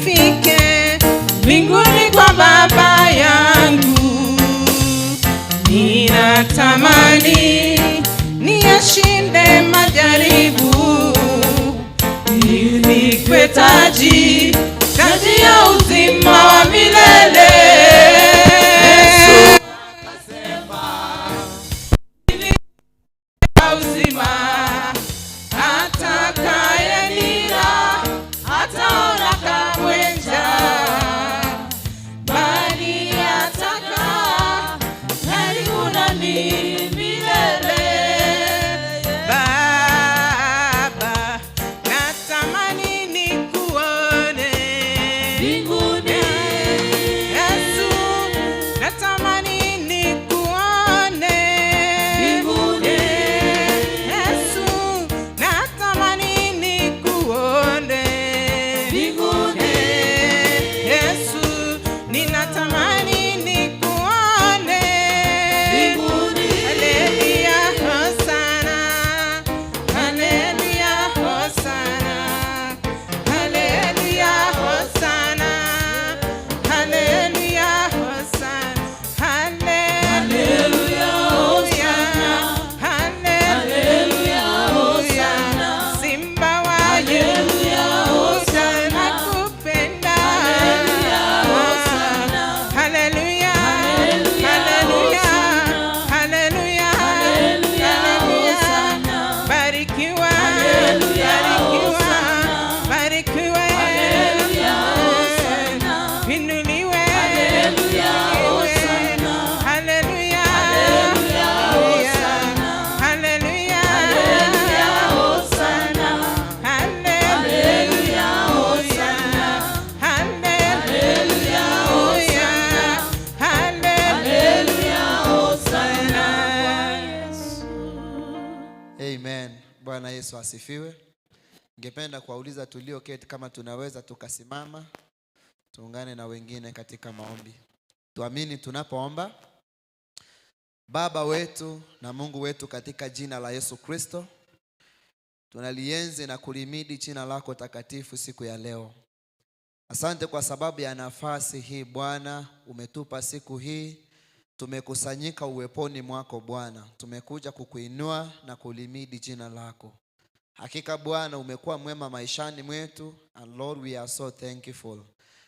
Nifike mbinguni kwa Baba yangu, ninatamani niyashinde majaribu, nivikwe taji, taji ya uzima wa milele. Yesu akasema, uzima atakayenila hataona kamwe njaa, bali atakaa karibu nami milele. Baba, natamani nikuone mbinguni. Yesu, natamani nikuone mbinguni. Yesu, natamani nikuone mbinguni. Yesu, ninatamani nikuone mbinguni. Haleluya, hosana. Haleluya, hosana. Haleluya, hosana. Haleluya, hosana. Haleluya, haleluya, hosana. Simba wa Yuda, nakupenda. Haleluya, haleluya, haleluya, haleluya. Barikiwa, barikiwa, barikiwe. Inuliwe, inuliwe. Haleluya, haleluya, haleluya, haleluya, haleluya, haleluya. Amen. Bwana Yesu asifiwe. Ningependa kuwauliza tulioketi kama tunaweza tukasimama tuungane na wengine katika maombi. Tuamini tunapoomba. Baba wetu na Mungu wetu, katika jina la Yesu Kristo, tunalienzi na kulimidi jina lako takatifu siku ya leo. Asante kwa sababu ya nafasi hii Bwana, umetupa siku hii. Tumekusanyika uweponi mwako Bwana, tumekuja kukuinua na kulimidi jina lako. Hakika Bwana umekuwa mwema maishani mwetu, and Lord we are so thankful.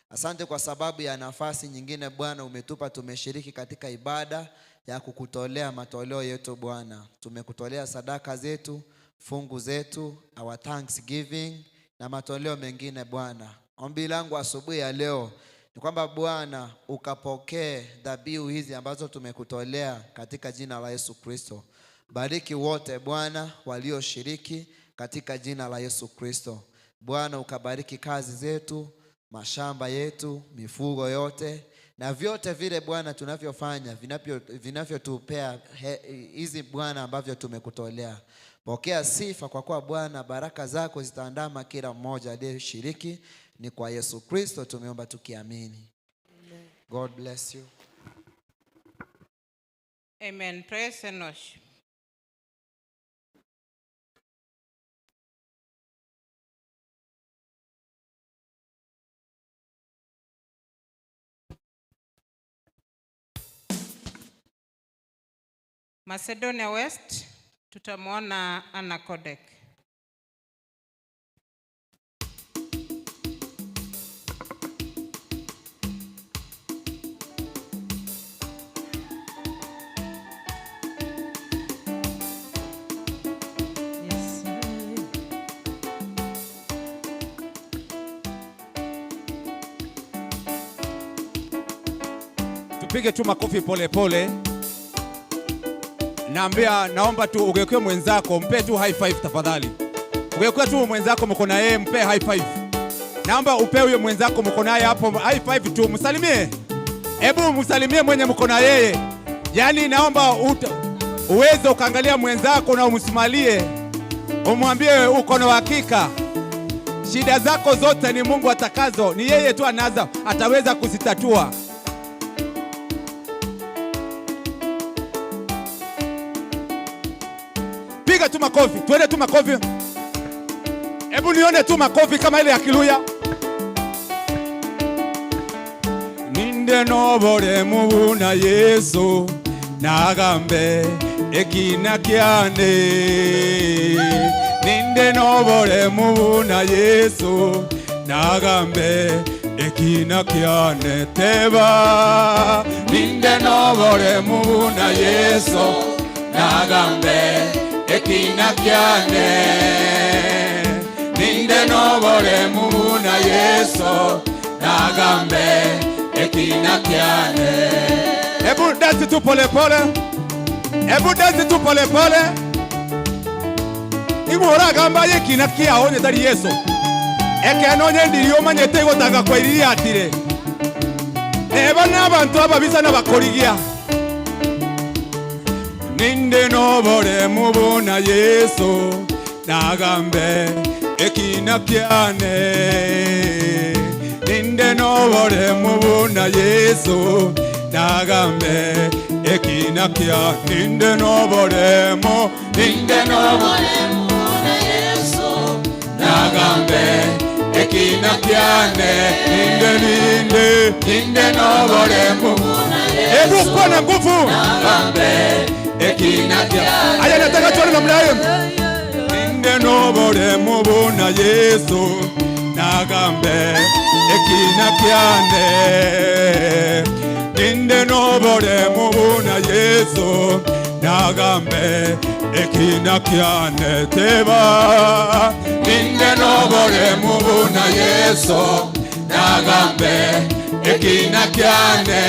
Asante kwa sababu ya nafasi nyingine Bwana umetupa, tumeshiriki katika ibada ya kukutolea matoleo yetu Bwana. Tumekutolea sadaka zetu, fungu zetu, our thanksgiving na matoleo mengine Bwana. Ombi langu asubuhi ya leo ni kwamba Bwana ukapokee dhabihu hizi ambazo tumekutolea katika jina la Yesu Kristo. Bariki wote Bwana walioshiriki katika jina la Yesu Kristo. Bwana ukabariki kazi zetu, mashamba yetu, mifugo yote na vyote vile Bwana tunavyofanya vinavyotupea hizi Bwana ambavyo tumekutolea. Pokea sifa kwa kuwa Bwana baraka zako zitaandama kila mmoja aliyeshiriki. Ni kwa Yesu Kristo tumeomba tukiamini. God bless you. Amen. Praise and worship. Macedonia West tutamwona Anna Kodek. Tupige tu makofi pole pole. Naambia, naomba tu ugeukie mwenzako, mpe tu high five tafadhali. Ugeukie tu mwenzako mko na yeye, mpe high five. Naomba upe huyo mwenzako mko naye hapo high five tu, msalimie. Hebu msalimie mwenye mko na yeye. Yaani naomba uweze ukaangalia mwenzako na umsimalie. Umwambie uko na uhakika. Shida zako zote ni Mungu atakazo, ni yeye tu anaza, ataweza kuzitatua. Piga tu makofi, tuende tu makofi. Hebu nione tu makofi kama ile ya Kiluya. Ninde noboremu buna Yeso, nagambe ekina kiane. Ninde noboremu buna Yeso, nagambe ekina kiane. Teba, ninde noboremu buna Yeso, nagambe ekina kiane. Ninde noboremu buna Yeso, nagambe ekina kiane. Hebu dance tu polepole, hebu dance tu polepole. Igwe oragamba ekina kiao onye tari Yeso. Ekero onye ndiri omanyete igotanga kwaiririatire. Neba nabanto ababisa nabakorigia. Ninde noboremu buna Yeso, nagambe ekina kiane. Ninde noboremu buna Yeso, nagambe ekina kiane. Ninde noboremu, ninde noboremu buna Yeso, nagambe ekina kiane. Ninde, ninde, ninde noboremu. Hebu kuwa na nguvu. Nagambe ekina kiane. Aya, nataka tuone namna hiyo. Ninde noboremu buna Yesu, nagambe ekina kiane. Ninde noboremu buna Yesu, nagambe ekina kiane. Teba, ninde noboremu buna Yesu, nagambe ekina kiane.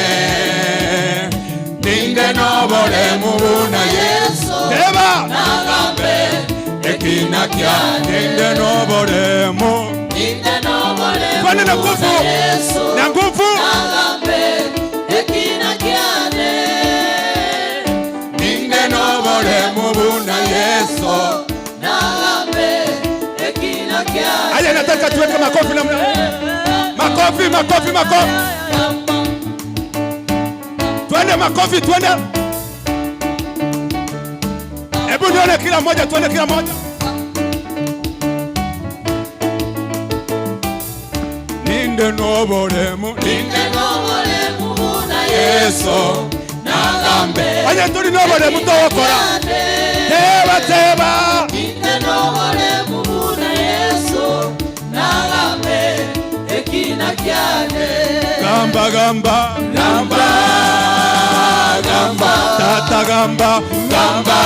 Ninde noboremu buna Yesu, teba, nagambe ekina kiane. Ninde noboremu, ninde noboremu Twende na nguvu, buna Yesu, na nguvu. nagambe ekina kiane. Ninde noboremu buna Yesu. Nagambe ekina kiane. Aya, nataka tuweke makofi namna. Makofi, makofi, makofi. Twende makofi, twende. Hebu nione kila mmoja, twende kila mmoja. Ninde noboremu, ninde Ninde noboremu buna Yesu, Yesu, nagambe Aya, tuli noboremu togokora. kiane. Teba, teba. Ninde noboremu buna Yesu, nagambe ekina kiane. Gamba, gamba, gamba, gamba, tata gamba, gamba,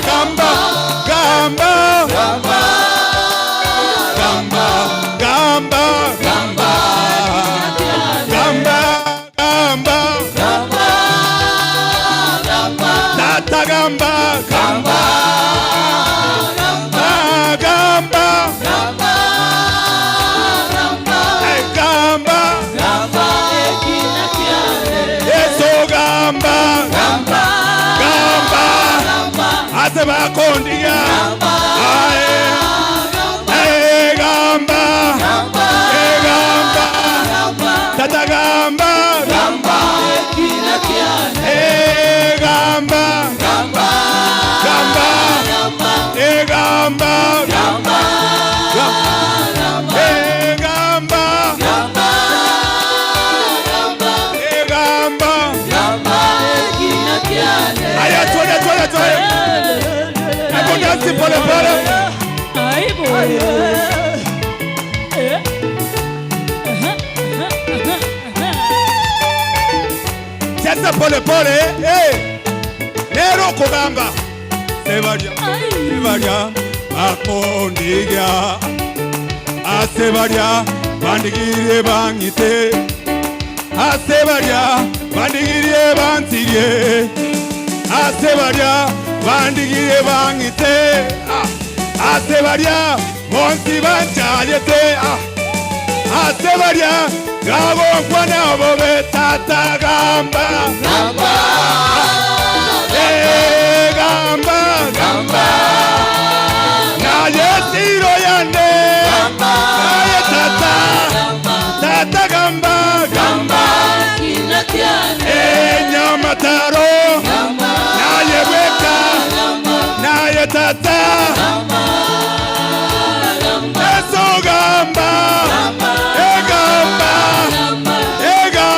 gamba, gamba, gamba, gamba, gamba, gamba, gamba, Gamba, gamba, tata gamba, gamba, gamba, gamba, gamba, gamba, eh, gamba, gamba ekina kiane. Yesu gamba, Gamba, gamba, gamba, ase bakondiga, gamba, ae, gamba, eh, gamba, gamba, eh, gamba, gamba, tata gamba, gamba ekina kiane. eh, gamba, Gamba, gamba, gamba, eh, gamba, gamba, gamba, eh, gamba, gamba, gamba, eh, gamba. gamba ekina kiane. Aya, twende, twende, twende. Hebu dance pole pole. Aibu. Eh. Aha, aha, aha, aha. Cheza pole pole. Eh. Nero kugamba. Sebalya, Ai. sebalya, bakondiga. Asebalya, bandigire bangite. Asebalya, bandigire bantirie. Asebalya, bandigire bangite. Ah. Asebalya, bonsi banchayete. Ah. Asebalya, gabonkwa nabo betata gamba. Gamba, Eh, gamba, gamba, naye tiro yane. gamba, Naye tata, gamba, tata gamba, gamba ekina kiane. Eh, nyamataro, Gamba, naye bweka, gamba, naye tata. gamba, gamba, Yesu gamba, gamba, eh, gamba, gamba, eh, gamba.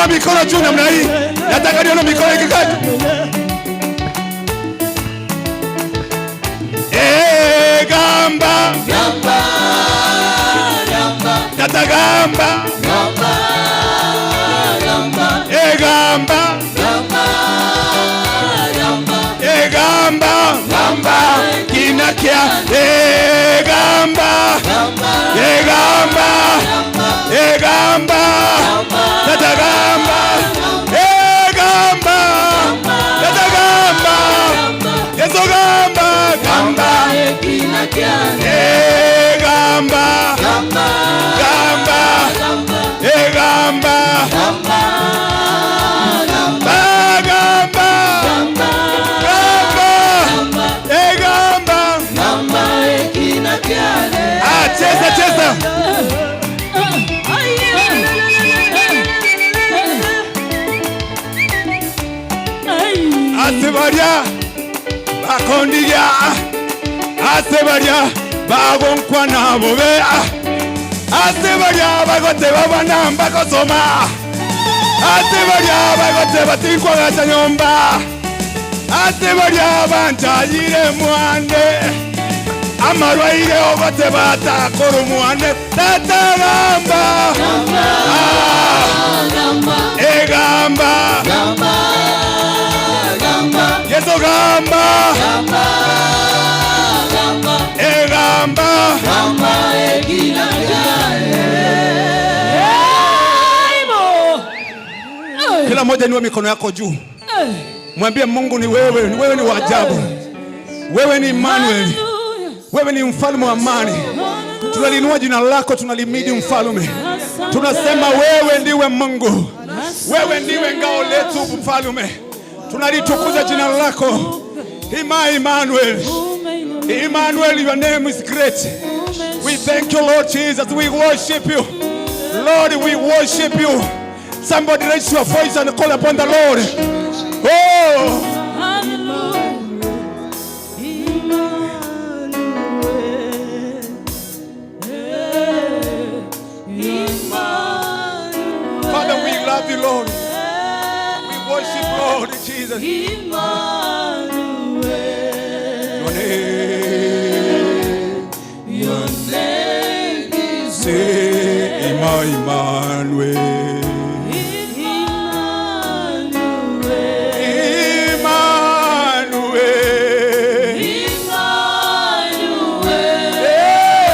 Inua mikono juu namna hii. Nataka nione mikono ikikaa. Eh, gamba. Gamba, gamba, Tata gamba. gamba, gamba, Eh, gamba. gamba, gamba, Eh, gamba. Gamba. Kinakia. Eh, gamba. gamba, Eh, gamba. gamba, Eh, gamba. Tata gamba. Eh, gamba. Tata gamba. Yesu gamba. Gamba. Kinakiane, Eh, gamba. gamba, Gamba. gamba, Eh, gamba. gamba, gamba, Ah, gamba. gamba, Gamba. gamba, Eh, gamba. gamba, Kinakiane. Ah, cheza cheza. Ase baria bakondigia, ase baria bagonkwana bobe, ase baria bagoteba bana mbakosoma, ase baria bagoteba tinkwagacha nyomba, ase baria banchayire mwane, amarwaire ogoteba atakoro mwane, tatagamba. Ah, Gamba, egamba. gamba, gamba, Yesu gamba. gamba, gamba, Egamba. gamba, Kinakiane. Aibu. Kila mmoja niwe mikono yako juu, mwambie Mungu ni wewe, ni wewe ni wa ajabu, wewe ni Emmanuel, wewe ni mfalme wa amani. Tunalinua jina lako, tunalimidi mfalme, tunasema wewe ndiwe Mungu, wewe ndiwe ngao letu mfalme, tunalitukuza jina lako. Ima Emmanuel, Emmanuel, your name is great. We thank you, Lord Jesus. We worship you. Lord, we worship you. Somebody raise your voice and call upon the Lord. Oh, Father, we love you, Lord. We worship Lord Jesus. Your name. Your name is Say, Emmanuel. Emmanuel. Emmanuel.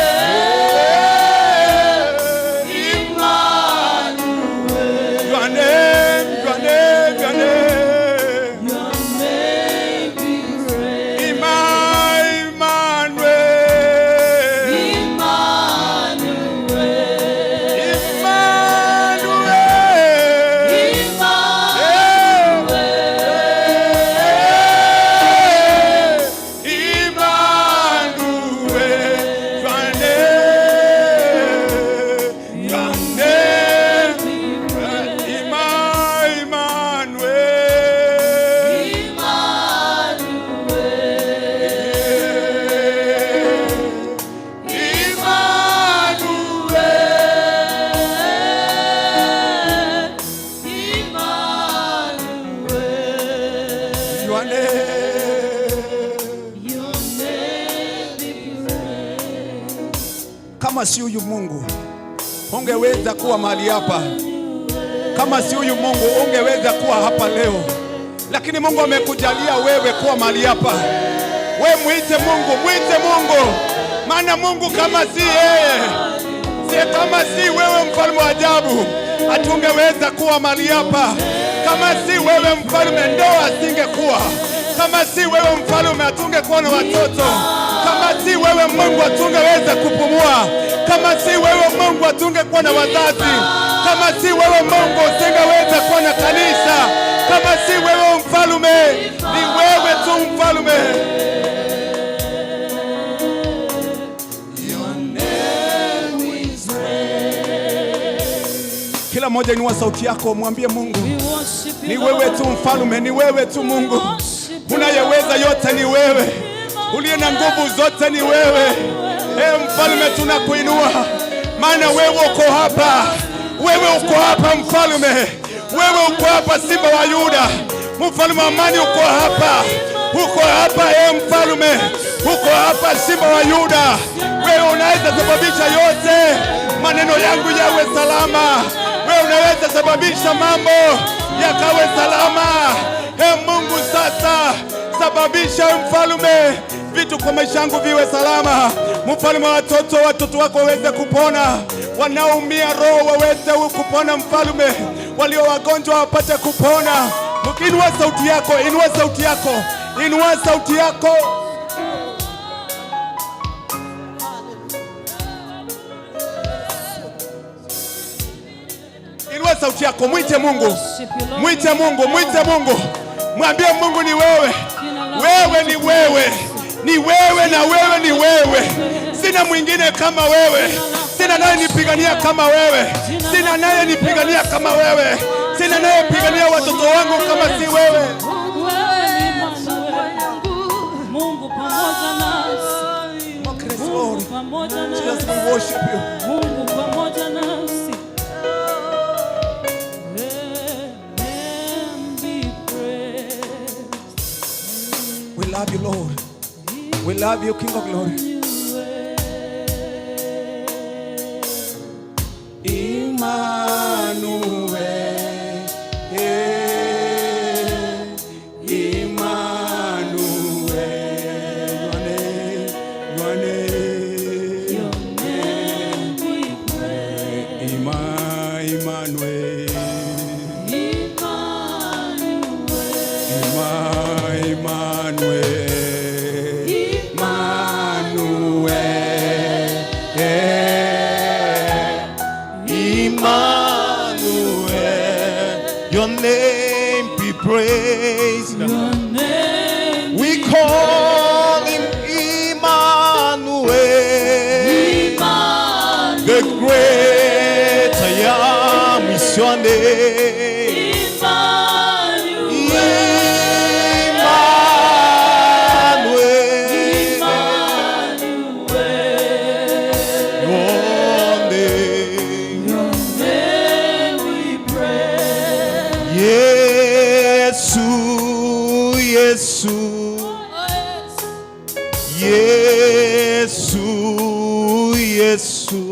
Emmanuel. Your name, your name, your name. Your name is great. Emmanuel. Emmanuel. Emmanuel. Emmanuel. Your name, your name. Emmanuel. Your name. Kama si huyu Mungu ungeweza kuwa mahali hapa. Kama si huyu Mungu ungeweza kuwa hapa leo, lakini Mungu amekujalia wewe kuwa mahali hapa. We mwite Mungu, mwite Mungu, maana Mungu kama si yeye, si kama si wewe mfalme wa ajabu, hatungeweza kuwa mahali hapa. Kama si wewe mfalme, ndoa asingekuwa. Kama si wewe mfalme, hatungekuwa na watoto. Kama si wewe Mungu, hatungeweza kupumua. Kama si wewe Mungu, hatungekuwa na wazazi. Kama si wewe Mungu, usingeweza kuwa na kanisa. Kama si wewe mfalme, ni wewe tu mfalme. Kila mmoja inua sauti yako, mwambie Mungu, ni wewe tu mfalme, ni wewe tu Mungu unayeweza yote, ni wewe uliye na nguvu zote, ni wewe. E mfalme, tunakuinua maana wewe uko hapa, wewe uko hapa mfalme, Wewe uko hapa, Simba wa Yuda, mfalme wa amani, uko hapa, uko hapa e mfalme, uko hapa Simba wa Yuda. Wewe unaweza sababisha yote, maneno yangu yawe salama. Wewe unaweza sababisha mambo yakawe salama. E Mungu, sasa sababisha mfalme vitu kwa maisha yangu viwe salama. Mfalme wa watoto, watoto wako waweze kupona, wanaoumia roho waweze kupona, mfalme, walio wagonjwa wapate kupona. Inua sauti yako, inua sauti yako, inua sauti yako. Inua sauti yako, mwite Mungu, mwite Mungu, mwite Mungu, mwambie Mungu ni wewe, wewe ni wewe, ni wewe na wewe ni wewe, sina mwingine kama wewe, sina naye nipigania kama wewe, sina naye nipigania kama wewe, sina naye pigania watoto wangu kama si wewe. Mungu pamoja nasi. Mungu pamoja nasi. Jesus, we worship you. Mungu pamoja nasi. Let him be praised. We love you, Lord. We love you, King of Glory. Emmanuel, eh, Emmanuel, your name, Your name be praised. your name, Emmanuel, Emmanuel. Emmanuel, Emmanuel, eh. Emmanuel, your name be praised. Your name We call him Emmanuel, the great I am is your name. Emmanuel. Emmanuel, your name. Your name we pray. Yesu, Yesu, Yesu, Yesu,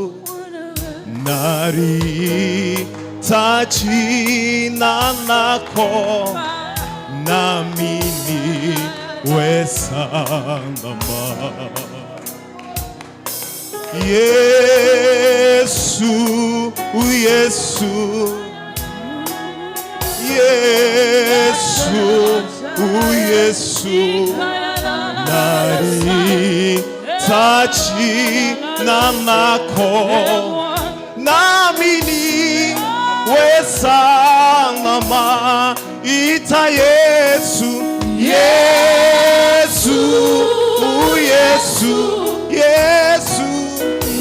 narita jina lako nami niwe salama. Yesu, Yesu, Yesu, Yesu, narita jina lako nami niwe salama. Ita Yesu, Yesu, Yesu, Yesu,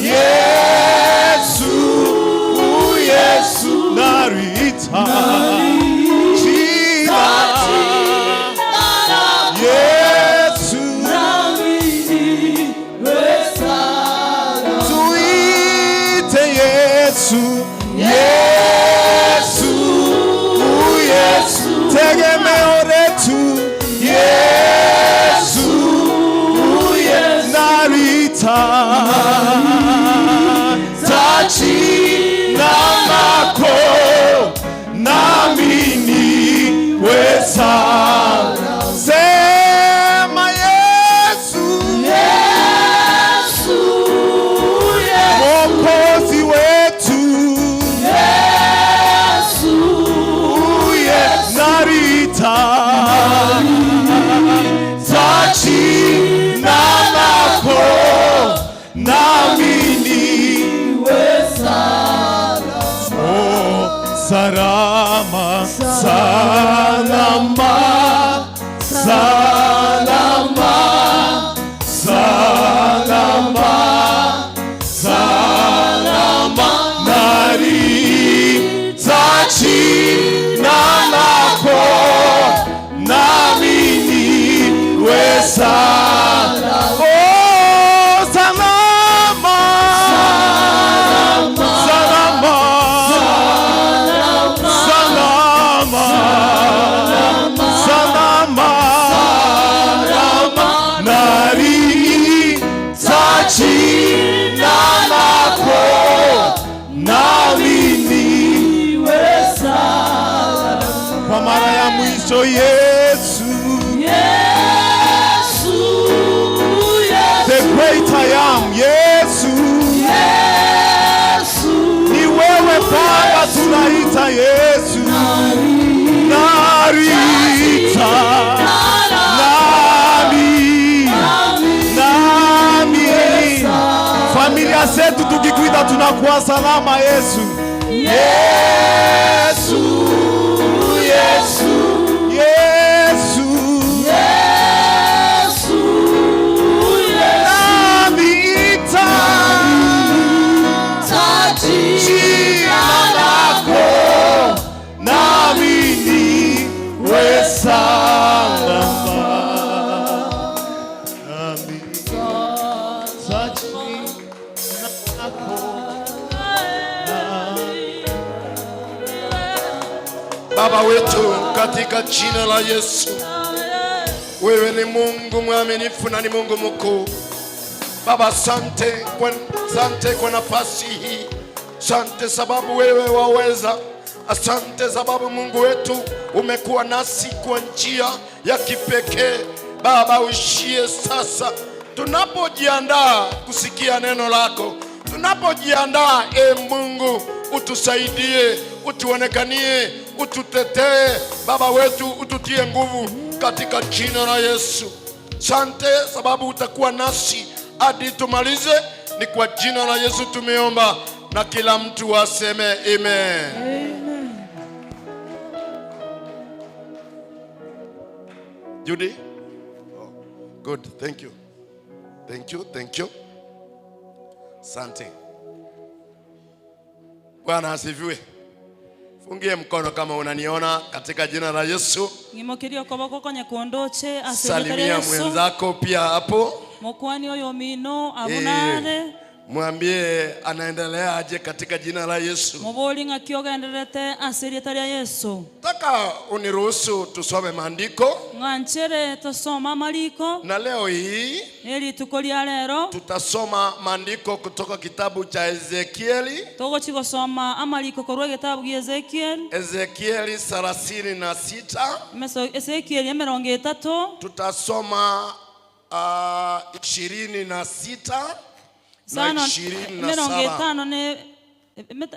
Yesu, Yesu, narita jina Yesu, tuite Yesu, Yesu, Yesu, tegemeo letu Yesu, Yesu, narita jina lako nami niwe salama. Sema Yesu, Mwokozi wetu uye narita za jina lako nami niwe Oh, salama, salama, salama, salama, salama, narita jina lako nami niwe salama. Oh, salama, salama, mwisho Yesu. The great I am, Yesu. Ni wewe Baba tunaita Yesu. Narita nami nami familia zetu tukikuita tunakuwa salama Yesu. Yesu, Yesu, Yesu, namiita jina lako nami niwe salama. Namiita jina lako. Baba wetu katika jina la Yesu, wewe ni Mungu mwaminifu na ni Mungu mkuu. Baba, asante kwa, asante kwa nafasi hii, asante sababu wewe waweza. Asante sababu Mungu wetu umekuwa nasi kwa njia ya kipekee. Baba, uishie sasa tunapojiandaa kusikia neno lako, tunapojiandaa e Mungu, utusaidie, utuonekanie, ututetee Baba wetu, ututie nguvu katika jina la Yesu. Sante sababu utakuwa nasi hadi tumalize. Ni kwa jina la Yesu tumeomba, na kila mtu aseme amen. Judy? Oh, good, thank you. Thank you, thank you. Sante. Bwana asifiwe. Fungie mkono kama unaniona katika jina la Yesu. Ng'imokerie okoboko konya kondoche ase erieta ria Salimia Yesu. mwenzako pia hapo. Mokwani oyo omino abunare. Eh, mwambie anaendelea aje katika jina la Yesu. Mobori ng'aki ogendererete ase erieta ria Yesu. Nataka uniruhusu tusome maandiko Ng'anchere tosoma amariko na leo hii na rituko ria rero tutasoma maandiko kutoka kitabu cha Ezekieli, togochi gosoma amariko korwa egetabu gia Ezekiel Ezekieli 36 Emeso- Ezekiel emerongo etato tutasoma 26 na Isano- emerongo 27 etano ne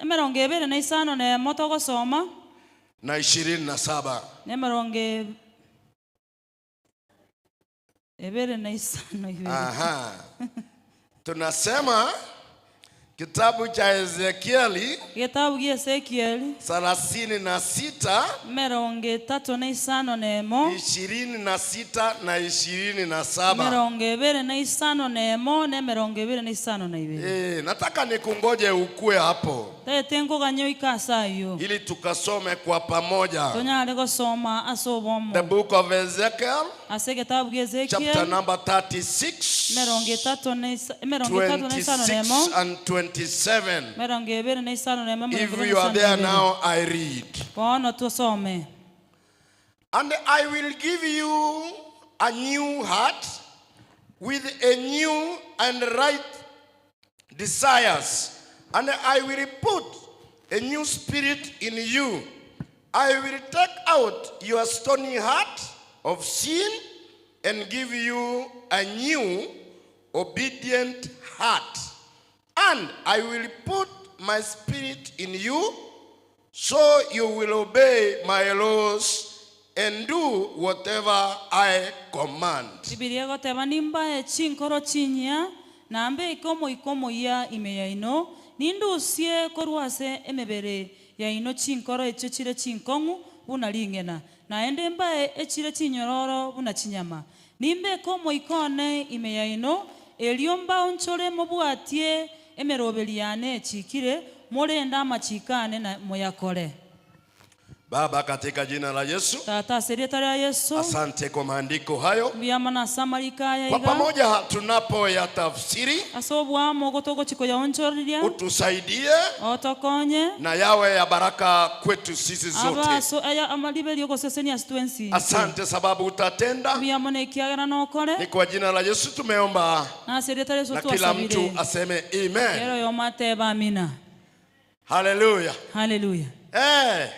emerongo ebere na isano na emo togosoma na 27. na emerongo ebere na isano ibere. Aha. Tunasema kitabu cha Ezekieli Getabu gia Ezekiel 36 emerongo etato na isano na emo 26 na 27. emerongo ebere na isano na emo na emerongo ebere na isano na ibere. Eh, nataka nikungoje ukue hapo Tete nkoganya oike ase aywo ili tukasome kwa pamoja. tonyare gosoma ase obomo The book of Ezekiel ase egetabu gia chapter Ezekiel number 36 emerongo etato na isa- emerongo etato na isano na emo 26 and 27. emerongo ebere na isano na emo emerongo If ebere na you are isano na there ibere. now, I read. Bono tusome. And I will give you a new heart with a new and right desires. And I will put a new spirit in you. I will take out your stony heart of sin and give you a new obedient heart. And I will put my spirit in you so you will obey my laws and do whatever I command. Bibilia egoteba nimbae chinkoro chinyia na mbeke omoika omoyia ime yaino nindusie korwa ase emebere yaino chinkoro echio chire chinkong'u buna ring'ena naende mbae echire chinyororo buna chinyama nimbeke omoika one ime yaino erio mbaonchore mobwatie emeroberi yane echikire morende amachiko ane na moyakore. Baba, katika jina la Yesu, Tata ase erieta ria Yesu asante kwa maandiko hayo. mbuya mono ase amariko aya Kwa iga pamoja tunapoyatafsiri, ase obwamo ogo togochi koyaonchoreria utusaidie otokonye na yawe ya baraka kwetu sisi zote. abaso aya amariberi ogosesenia ase twensi Asante sababu utatenda. mbuya mono ekiagera Ni nokore kwa jina la Yesu tumeomba, na ase erieta ria Yesu na kila mtu twasabire aseme amen. ero yomateba amina Haleluya. haleluya Eh,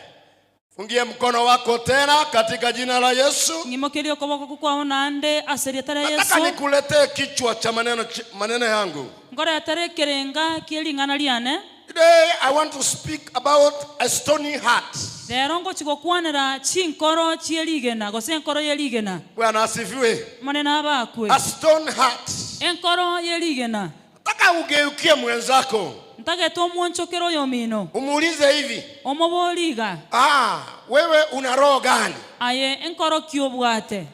Fungie mkono wako tena katika jina la Yesu. Ng'imokerie okoboko kwao naende ase erieta ria Nataka Yeso. nikuletee kichwa cha maneno, maneno yangu. Nkoretere ekerenga kie ring'ana riane. Today I want to speak about a stony heart. Rero ngochia gokwanera chinkoro chie rigena, gose enkoro ye rigena. Bwana asifiwe. Omonene abakwe. A stone heart. Enkoro ye rigena. Nataka ugeukie mwenzako. Ntagete omwonchokere oyomino. Umuulize hivi. Omoborie iga. Ah, wewe una roho gani? Aye enkoro ki obwate?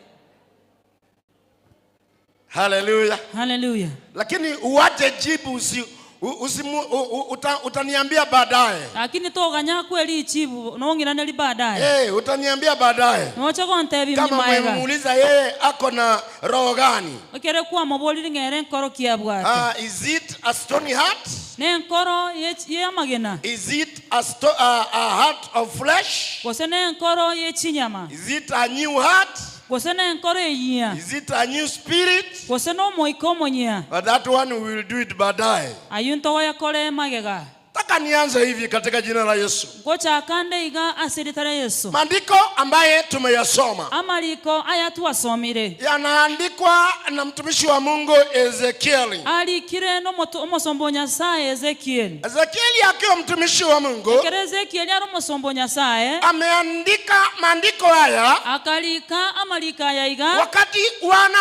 Haleluya. Haleluya. Lakini uache jibu usi, usimu, uta, utaniambia baadaye. Lakini toganya akwe richibu nong'iraneri baadaye. Hey, eh, utaniambia baadaye. Noche gontebia Kama nyuma iga. umemuuliza yeye ako na roho gani? Ekere kwamoborire ng'a ere enkoro ki abwate. Ah, is it a stony heart? Nenkoro y'amagena. Is it a, sto a heart of flesh? Gose nenkoro ye chinyama. Is it a new heart? Gose nenkoro enyia. Is it a new spirit? Gose nomoika omonyia. But that one we will do it baadaye. Ayio ntogoyakore magega. Nataka nianze hivi katika jina la Yesu. Ngochaka nde iga ase erieta ria Yeso. Maandiko ambaye tumeyasoma Amariko aya twasomire. yanaandikwa na mtumishi wa Mungu Ezekieli. Arikire nomoto omosomba o Nyasaye Ezekieli. Ezekieli akiwa mtumishi wa Mungu Ekero Ezekieli are omosomba o Nyasaye. ameandika maandiko haya Akarika amariko aya iga. wakati wana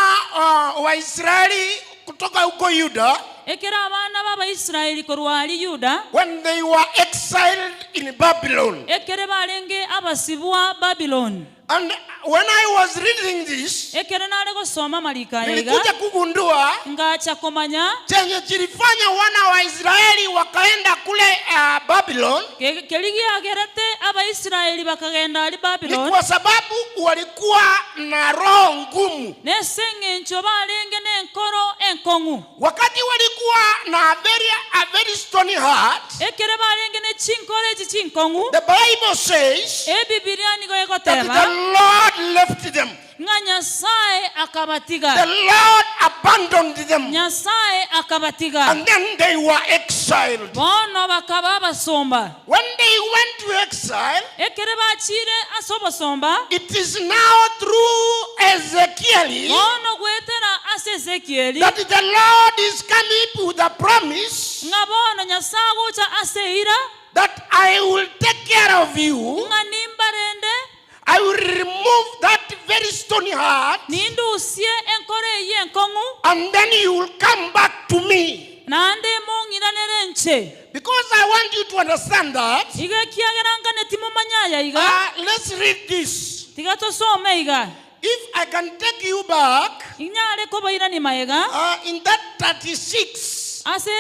wa Israeli kutoka huko Yuda Ekero abana b'Abaisraeli korwa aria Yuda. When they were exiled in Babylon. Ekere barenge abasibwa Babiloni. And when I was reading this, Ekero nare gosoma amariko aya iga, nilikuja kugundua ngacha komanya chenye kilifanya wana wa Israeli wakaenda kule Babylon keria giagerete Abaisraeli bakagenda aria ni Babiloni, kwa sababu walikuwa na roho ngumu. nese eng'encho barenge nenkoro enkong'u. Wakati walikuwa na a very stony heart, Ekero barenge ne chinkoro echi chinkong'u, the Bible says Ebibilia nigo that the egoteba Lord left them. ng'a Nyasae akabatiga. The Lord abandoned them. Nyasae akabatiga. And then they were exiled. Bono bakaba abasomba. When they went to exile, Ekere bachire ase obosomba, it is now through Ezekiel bono goetera ase Ezekieli, that the Lord is coming with a promise ng'a bono Nyasae agocha ase eira, that I will take care of you. Ng'a nimbarende. I will remove that very stony heart. Nindusie enkoro eyio enkong'u. And then you will come back to me. Naende mong'iranere inche. Because I want you to understand that. Igo ekiagera nganeti momanye aya iga. Let's read this. Tiga tosome iga. If I can take you back. Inyare kobairania magega. In that 36. Ase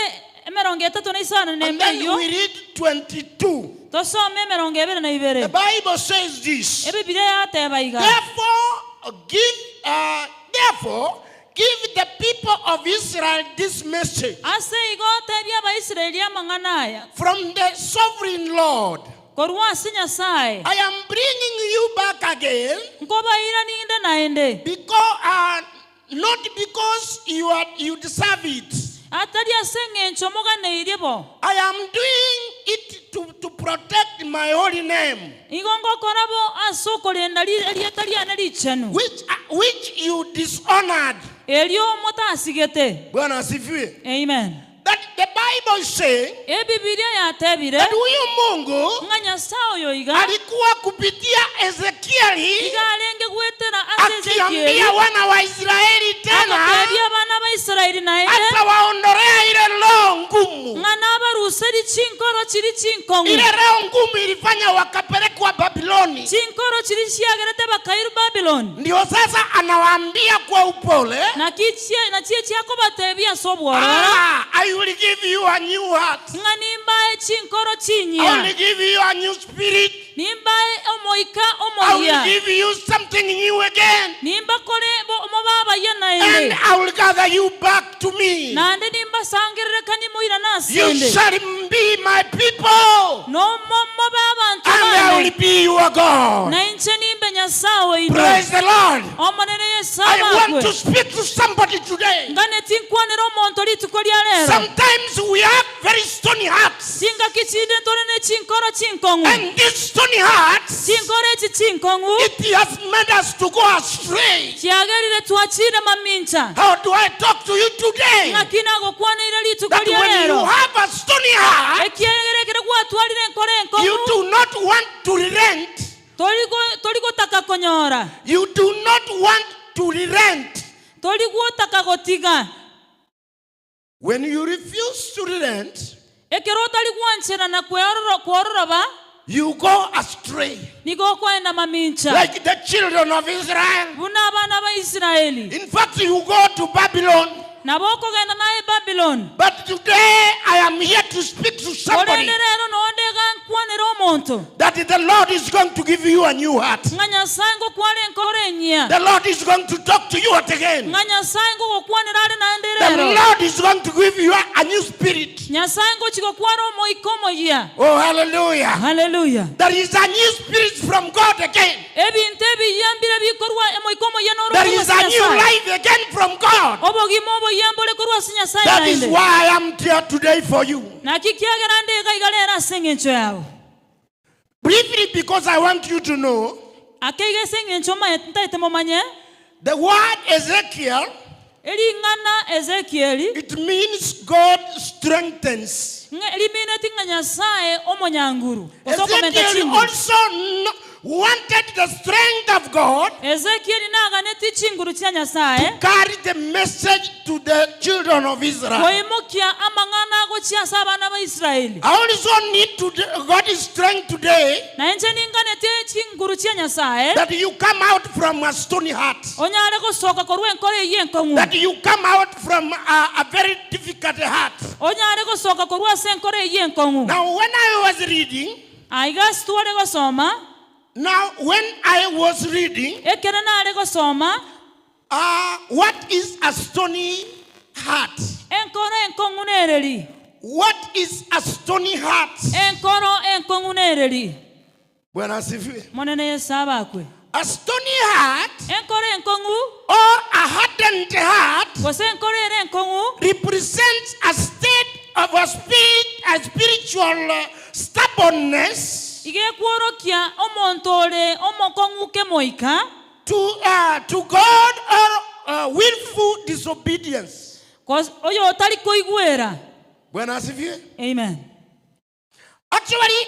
emerongo etato na isano na And eme then eyio. we read 22. Tosome emerongo ebere na ibere. The Bible says this. Ebibilia yateba iga. Therefore, give, therefore, give the people of Israel this message. Ase igo tebia Abaisraeli amang'ana aya. From the sovereign Lord. Korwa ase Nyasae. I am bringing you back again. Nkobairanie inde naende. Because, not because you are, you deserve it. Atari ase engencho moganeirie bo. I am doing it to protect my holy name. Igo ngokora bo ase okorenda erieta riane richenu. Which you dishonored. Erio motasigete. Bwana asifiwe. Amen. That the Bible is saying Ebibilia yatebire that huyu Mungu ng'a Nyasae oyo iga alikuwa kupitia Ezekieli iga arenge goetera ase Ezekieli akiambia wana wa Israeli tena agatebia abana ba Israeli naende atawaondorea ile roho ngumu. ng'a nabaruseri chinkoro chiri chinkong'u Ile roho ngumu ilifanya wakapelekwa Babiloni. Chinkoro chiri chiagerete bakairwa Babiloni. Ndio sasa anawaambia kwa upole, Naki chie nachie chiakobatebia ase obwororo ah, I will give you a new heart. ng'a nimbae chinkoro I chinyia will give you a new spirit. nimbae omoika I will omoyia give you something new again. nimbakore mobe abayia And naende I will gather you back to me. naende nimbasangererekanie moirane ase You inde shall be my people. Nomo mobe abanto And I bane will be your God. na inche nimbe Nyasae oino. Praise the Lord. Omonene Yeso I want abakwe. to speak to somebody today. Nganeti nkwanere omonto rituko ria rero. Sometimes we have very stony hearts. hearts. Chingaki chinde ntore ne chinkoro chinkong'u. And these stony hearts, Chinkoro echi chinkong'u it has made us to go astray. chiagerire twachire mamincha. How do I talk to you today? Ng'aki nagokwaneire rituko That ria when you rero. have a stony heart, Ekiagera ekero gwatwarire enkoro you enkong'u, do not want to relent. tori gotaka konyora, You do not want to relent. tori gotaka gotiga. When you refuse to relent, Ekero otari gwancherana kwororoba, you go astray. nigo okoenda mamincha. Like the children of Israel. Buna abana ba Israeli. In fact, you go to Babylon. Nabo okogenda naye Babylon. But today I am here to speak to somebody Korende rero nonde iga nkwanere omonto that the Lord is going to give you a new heart. ng'a Nyasaye ngokware enkoro enyia. The Lord is going to talk to you again. Ng'a Nyasaye ngogokwanera are naende The rero. Lord is going to give you a new spirit. Nyasaye ngochi gokwara omoika omoyia. Oh, hallelujah. Haleluya. There is a new spirit from God again. Ebinto ebiya mbire bikorwa emoika omoyia noro There korwa is ase a new Nyasaye. life again from God. Obogima oboyia mbore korwa ase Nyasaye That is naende. why I am here today for you. Naki kiagera nde iga iga rero ase eng'encho yao. Briefly, because I want you to know Ake iga ase eng'encho omaye ntaete momanye. the word Ezekiel, Ering'ana Ezekieli it means God strengthens. ng'a rimineti ng'a Nyasaye omonyanguru gose okomenta Ezekiel chinguru. also wanted the strength of God Ezekieli naganeti chinguru chia Nyasaye carry the message to the children of Israel. koimokia amang'ana agochia ase abana ba Israeli. I also need to God's strength today Na inche ninganetie chinguru chia Nyasaye that you come out from a stony heart, onyare gosoka korwa enkoro eyio enkong'u, that you come out from a very difficult heart. onyare gosoka korwa ase enkoro eyio enkong'u. Now, when I was reading, Aiga ase tware gosoma, now when I was reading, ekero nare gosoma, what is a stony heart? Enkoro enkong'u nereri. What is a stony heart? Enkoro enkong'u nereri. Bwana asifiwe. Monene Yesu abakwe. A stony heart Enkoro enkong'u or a hardened heart gose enkoro ere enkong'u represents a state of a spirit, a spiritual stubbornness iga ekworokia omonto ore omokong'u kemoika to God or willful disobedience. Oyo otari koigwera. Bwana asifiwe. Amen. Actually,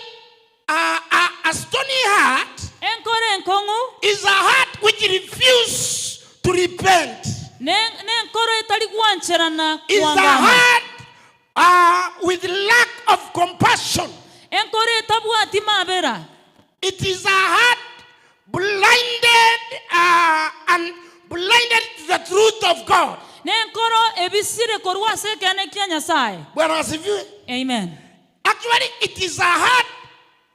a stony heart Enkoro enkong'u is a heart which refuses to repent. Nenkoro etari gwancherana Is a kwangama. heart with lack of compassion. Enkoro etabwati mabera. It is a heart blinded and blinded to the truth of God. Nenkoro ebisire korwa ase ekeene kia Nyasaye. Bwana asifiwe. Amen. Actually, it is a heart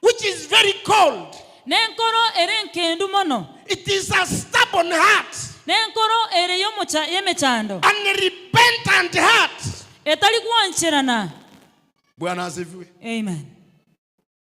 which is very cold. Nenkoro ere enkendu mono. It is a stubborn heart. Nenkoro ere y'emechando. Unrepentant heart. Etari gwancherana. Bwana asifiwe. Amen.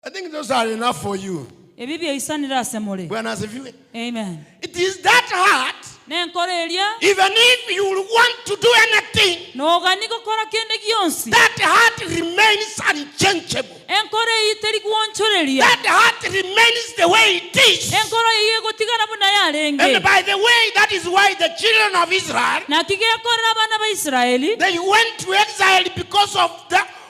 I think those are enough for you. Ebi byaisanire ase more. Bwana asifiwe. Amen. It is that heart, Nenkoro eria, even if you want to do anything, nogani gokora kende gionsi. that heart remains unchangeable. Enkoro eyio teri gwonchoreria. That heart remains the way it is. Enkoro eyio egotigara buna yarenge. And by the way, that is why the children of Israel, Naki gekorera abana ba Israeli, they went to exile because of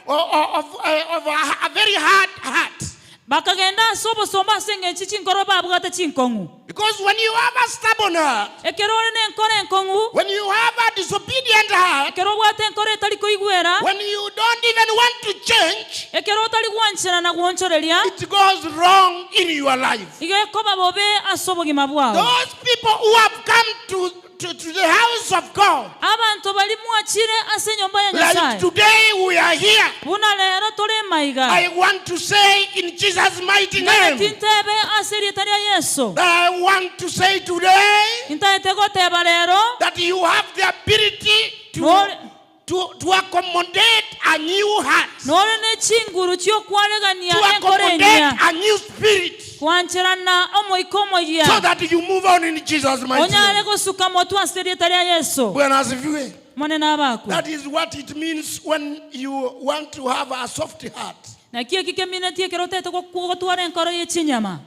a very hard heart. Bakagenda ase obosomba ase eng'encho chinkoro babwate chinkong'u. Because when you have a stubborn heart, Ekero ore nenkoro enkong'u, when you have a disobedient heart, ekero obwate enkoro etari koigwera, when you don't even want to change, ekero otari gwancherana na gwonchoreria, it goes wrong in your life. iga ekoba bobe ase obogima bwao. Those people who have come to the house of God, Abanto bari mwachire ase enyomba ya like Nyasaye. today we are here. Buna rero tore maiga. I want to say in Jesus' mighty name Tintebe ase erieta ria Yesu. that I want to say today Ntaete goteba rero that you have the ability to accommodate a new heart, nore ne chinguru chiokwaregania to enkoro accommodate enyia. a new spirit, Kwancherana omoika omoyia. so that you move on in Jesus' mighty Onyare name. gosuka motu ase erieta ria Yesu. Bwana asifiwe. Monene abakwe. That is what it means when you want to have a soft heart. Naki eki keminetie ekero otagete gotwara enkoro ye chinyama?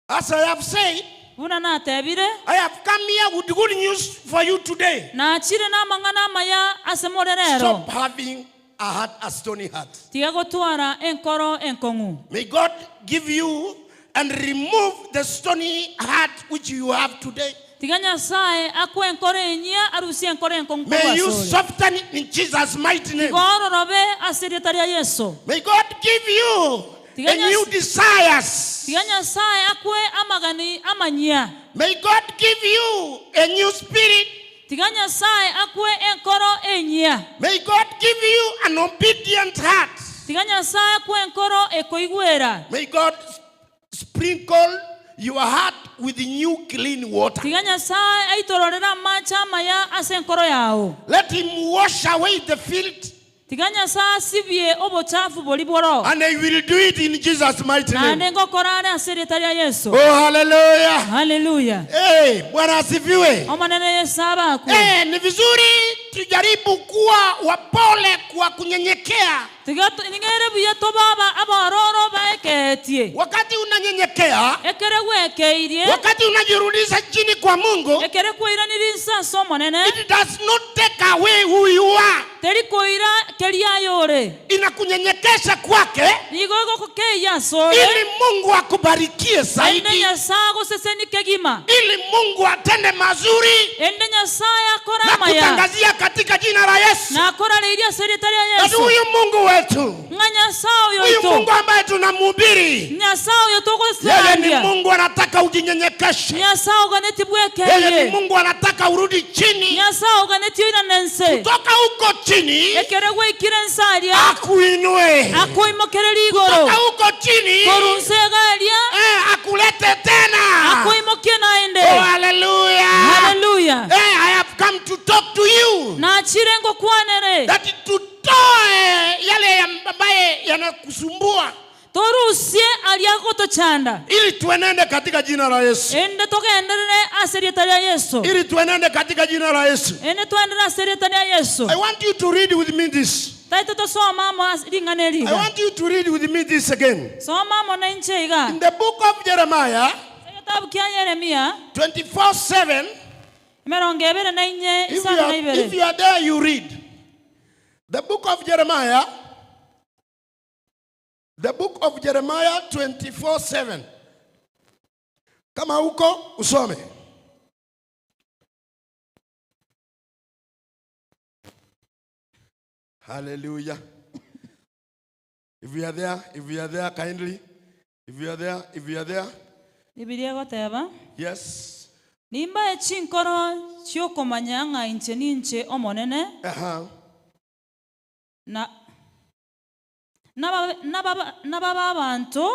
As I have said, Buna natebire. I have come here with good news for you today. Nachire namang'ana amaya ase more rero. Stop having a heart, a stony heart. Tiga gotwara enkoro enkong'u. May God give you and remove the stony heart which you have today. Tiga Nyasae akoe enkoro enyia arusie enkoro enkong'u korwa May you asore. soften it in Jesus' mighty name. Tiga ororobe ase erieta ria Yeso. May God give you Tiga a new Nyas- desires. Tiga Nyasae akoe amagani amanyia. May God give you a new spirit. Tiga Nyasae akoe enkoro enyia. May God give you an obedient heart. Tiga Nyasae akoe enkoro ekoigwera. May God sprinkle your heart with new clean water. Tiga Nyasae aitororere amache amaya ase enkoro yao. Let him wash away the filth. Tiga Nyasae asibie obochafu boria bworo. And he will do it in Jesus' mighty name. Naende ngokora are ase erieta ria Yeso. Oh, hallelujah. Haleluya. Hey, Bwana asifiwe. Omonene Yeso abakwe. Hey, ni vizuri tujaribu kuwa wapole kwa kunyenyekea. Tiga ning'ere buya tobe abororo baekeetie. Wakati unanyenyekea, Ekere gwekeirie, wakati unajirudisha chini kwa Mungu, ekere kwairanire inse ase Omonene, it does not take away who you are. teri koira keria aye ore. Inakunyenyekesha kwake Nigo egokokeyia asore, ili Mungu akubarikie ende zaidi, Nyasae agosesenie kegima, ili Mungu atende mazuri ende Nyasae akore na amaya, kutangazia katika jina la Yesu na akorareirie ase erieta ria that Yeso, huyu Mungu wetu, ng'a Nyasae oyo huyu oito, Mungu ambaye tunamhubiri, Nyasae oyo yeye ni togosandia, Mungu anataka ujinyenyekeshe. Nyasae oganetie Yeye ni bwekeye, Mungu anataka urudi chini, Nyasae oganetie oirane nse, toka huko chini ekere gwaikire nse aria, akuinue, akoimokereria igoro, toka huko chini korwa nse iga aria, eh, akulete tena. akoimokie naende. Oh, hallelujah. Haleluya. Eh, I have come to talk to you Nachire ngokwanere that tutoe yale ambaye yanakusumbua torusie aria agotochanda ili tuenende katika jina la Yesu, ende togenderere ase erieta ria Yeso ili tuenende katika jina la Yesu. ende twaenderere ase erieta ria Yeso. I want you to read with me this. Taito tosoma amo ase ring'ana eri I iga. want you to read with me this again. Soma amo na inche iga. In the book of Jeremiah Ase egetabu kia Yeremia 24:7, emerongo ebere na inye if you isano na are, if ibere. you are there, you read. The book of Jeremiah, the book of Jeremiah 24:7. Kama uko usome. Hallelujah. If you are there, if you are there, kindly. If you are there, if you are there. Bibilia egoteba, Yes. Nimbae chinkoro chi'okomanya ng'a inche ninche Omonene, Uh-huh. na nababe nababe abanto,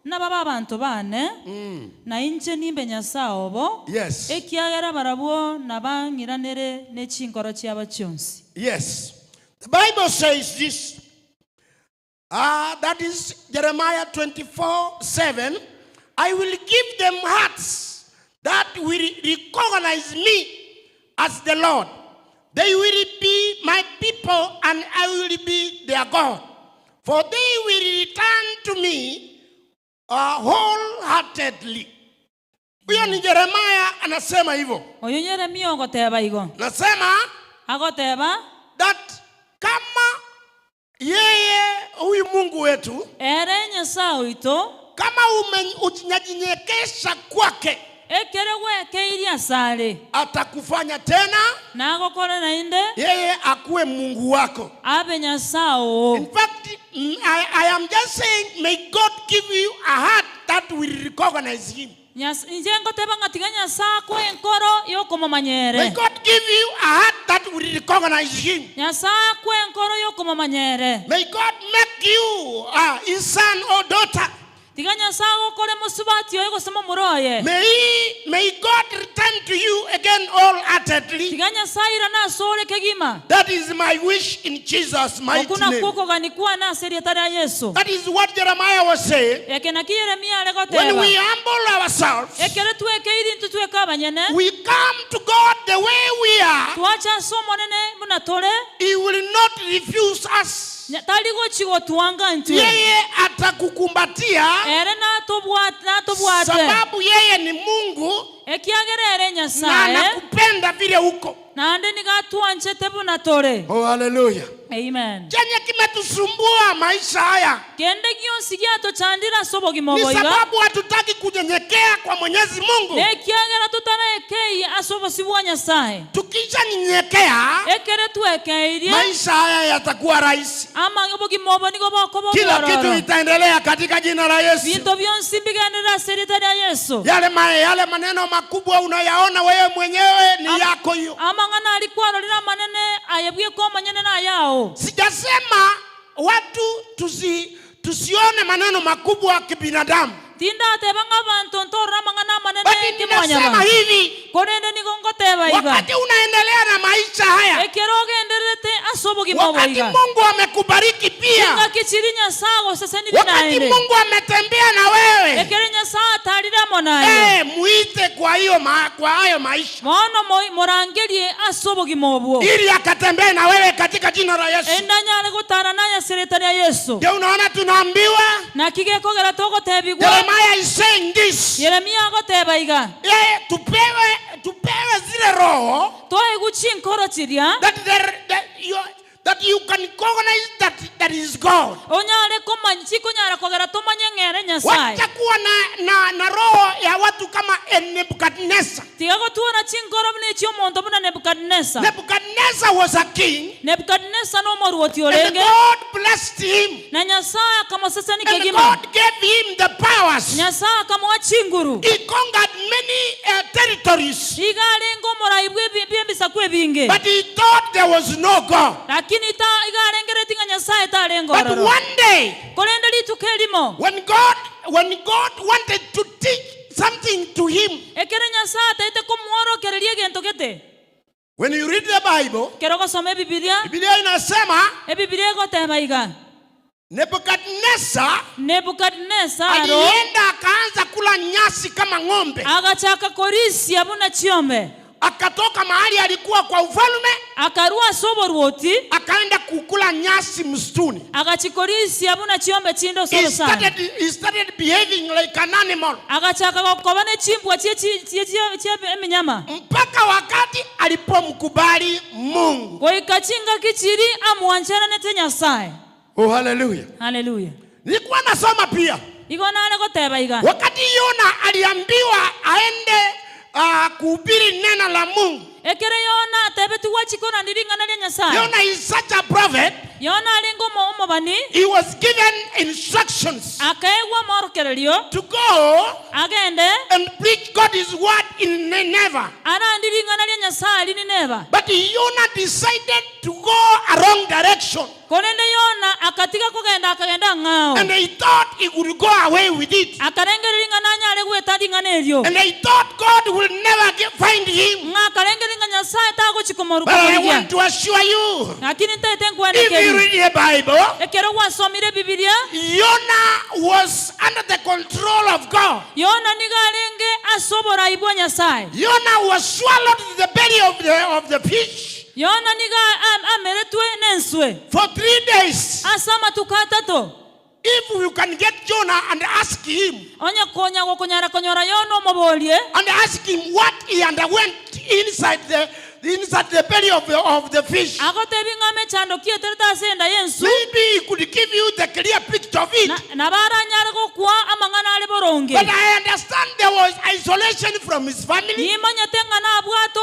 nababe abanto bane, na inche nimbe Nyasae obo, Yes. ekiagera barabwo nabang'iranere ne chinkoro chiabo chionsi. Yes. The Bible says this. Ah, that is Jeremiah 24 7. I will give them hearts that will recognize me as the Lord. They will be my people and I will be their God. For they will return to me uh, wholeheartedly. Huyo ni Jeremiah anasema hivyo. Oyo Yeremia ogoteba igo. Nasema Agoteba that kama yeye huyu Mungu wetu ere Nyasae oito kama unajinyenyekesha kwake ekere gwekeirie asare atakufanya tena nagokore naende yeye akuwe Mungu wako. abe Nyasae oo. In fact, I am just saying may God give you a heart that will recognize him. Inche ngoteba ng'a tiga Nyasae akoe enkoro y'okomomanya ere. May God give you a heart that will recognize him. Nyasae akoe enkoro y'okomomanya ere. May God make you uh, his son or daughter. Tiga Nyasae agokore mosubati oye gose momura oye. May, he, may God return to you again wholeheartedly. Tiga Nyasae airane asore kegima. That is my wish in Jesus' mighty Okwo nakwo name. okogania kwane ase erieta ria Yeso. That is what Jeremiah was saying. Eke naki Yeremia are When we goteba. humble ourselves, Ekero twekeire intwe tweka abanyene, we come to God the way we are. twacha ase Omonene buna tore, He will not refuse us. us. Nya- Tari gochi gotwanga intwe. Yeye atakukumbatia Ere natobwate natobwate. sababu yeye ni Mungu Ekiagera ere na Nyasaye anakupenda vile uko. naende nigo atwanchete buna tore. Oh, haleluya. Amen. Chenye kimetusumbua maisha haya Kende gionsi giatochandire ase obogima ni obo iga sababu hatutaki kunyenyekea kwa Mwenyezi Mungu. nekiagera totaraekei ase obosi bwa Nyasaye. Tukishanyenyekea Ekere twekeirie maisha haya yatakuwa rahisi, ama obogima obo nigo bokoba kila kitu obwororo. itaendelea katika jina la Yesu. Binto bionsi mbigenderere ase erita ria Yesu. Yale, ma, yale maneno makubwa unayaona wewe mwenyewe ni yako hiyo. Amang'ana aria kwarorire amanene aye bweka omonyene na ayao. Sijasema watu tusi, tusione maneno makubwa kibinadamu, Tindateba ng'a abanto ntorore amang'ana amanene bali ninasema kimwanyaba. hivi, Korende nigo ngoteba iga. wakati unaendelea na maisha haya, Ekero ogendererete ase obogima obo wakati iga. Mungu amekubariki pia, Chingaki chiri Nyasaye agosesenire wakati naende. Mungu ametembea na wewe Ekero Nyasaye atarire amo naye. eh, muite kwa hiyo ma, kwa hayo maisha Bono moi- morangerie ase obogima obwo. ili akatembee na wewe katika jina la Yesu. Enda nyare gotara naye ase erita ria Yesu. Ndio unaona tunaambiwa Naki gekogera togotebigwa. Jeremiah is saying this. Yeremia agoteba iga. Eh, tupewe tupewe zile roho Twaigwa chinkoro chiria that there, that you, that you can recognize that that is God. onyare komanya chikonyara kogera tomanye ng'ere Nyasaye. Watakuwa na, na, na roho ya watu kama eh, Nebukadnezar. Tiga gotwara chinkoro buna echia omonto buna Nebukadneza. Nebuchadnezzar was a king Nebukadneza nomorwoti and orenge God blessed him na Nyasaye akamosesenia and kegima. God gave him the powers. Nyasaye akamoa chinguru. He conquered many territories, Iga arenge omorai bwa ebi- bw'ebisaku ebinge. but he thought there was no God. Lakini ta iga arengereti ng'a Nyasaye tarenge But ororo. one day, Korende rituko erimo when God when God wanted to teach something to him, ekere Nyasaye ataete komworokereria egento gete. when you read the Bible, Kero gosoma ebibilia, Biblia inasema ebibilia egoteba iga. Nebukadnezar Nebukadneza aro alienda akaanza kula nyasi kama ng'ombe, agachaka korisia buna chiombe. akatoka mahali alikuwa kwa ufalme, Akarua ase oborwoti akaenda kukula nyasi msituni. agachikorisia buna chiombe chinde ase He orosana. started, he started behaving like an animal Agachaka gokoba ne chimbwa chie chi- chie chie chie eminyama. mpaka wakati alipomkubali Mungu. Goika chingaki chiri amwancheranete Nyasaye. Oh, haleluya. Haleluya. Nilikuwa nasoma pia Igo nare goteba iga. wakati Yona aliambiwa aende kuhubiri neno la Mungu. Ekere Yona atebeti gwachikorani ring'ana ria Nyasaye. Yona is such a prophet. Yona arenge omo- omobani He was given instructions akaegwa omworokererio to go agende and preach God's word in Nineveh. arandi ring'ana ria Nyasaye ri Nineva. But Yona decided to go a wrong direction. Korende Yona akatiga kogenda akagenda ng'ao. And he thought he would go away with it. Akarengereria ng'a nanyare gweta ring'ana erio. And he thought God will never find him. Ng'a akarengereria ng'a Nyasaye tagochi But I komorukomoria. want to assure you, Lakini ntaete if you nkwanekeri. read the Bible, Ekero gwasomire Bibilia, Yona was under the control of God. Yona nigo arenge ase oborai bwa Nyasaye. Yona was swallowed in the belly of the fish Yona nigo ameretwe n'enswe for 3 days. ase amatuko atato. If you can get Jonah and ask him, Onye konya gokonyara konyora Yona omoborie and ask him what he underwent inside the inside the belly of the fish, agotebi ng'a emechando ki eterete ase enda y'ensu maybe he could give you the clear picture of it. Na- nabo aranyare gokwa amang'ana are boronge. But I understand there was isolation from his family. Nimanyete ng'a nabwate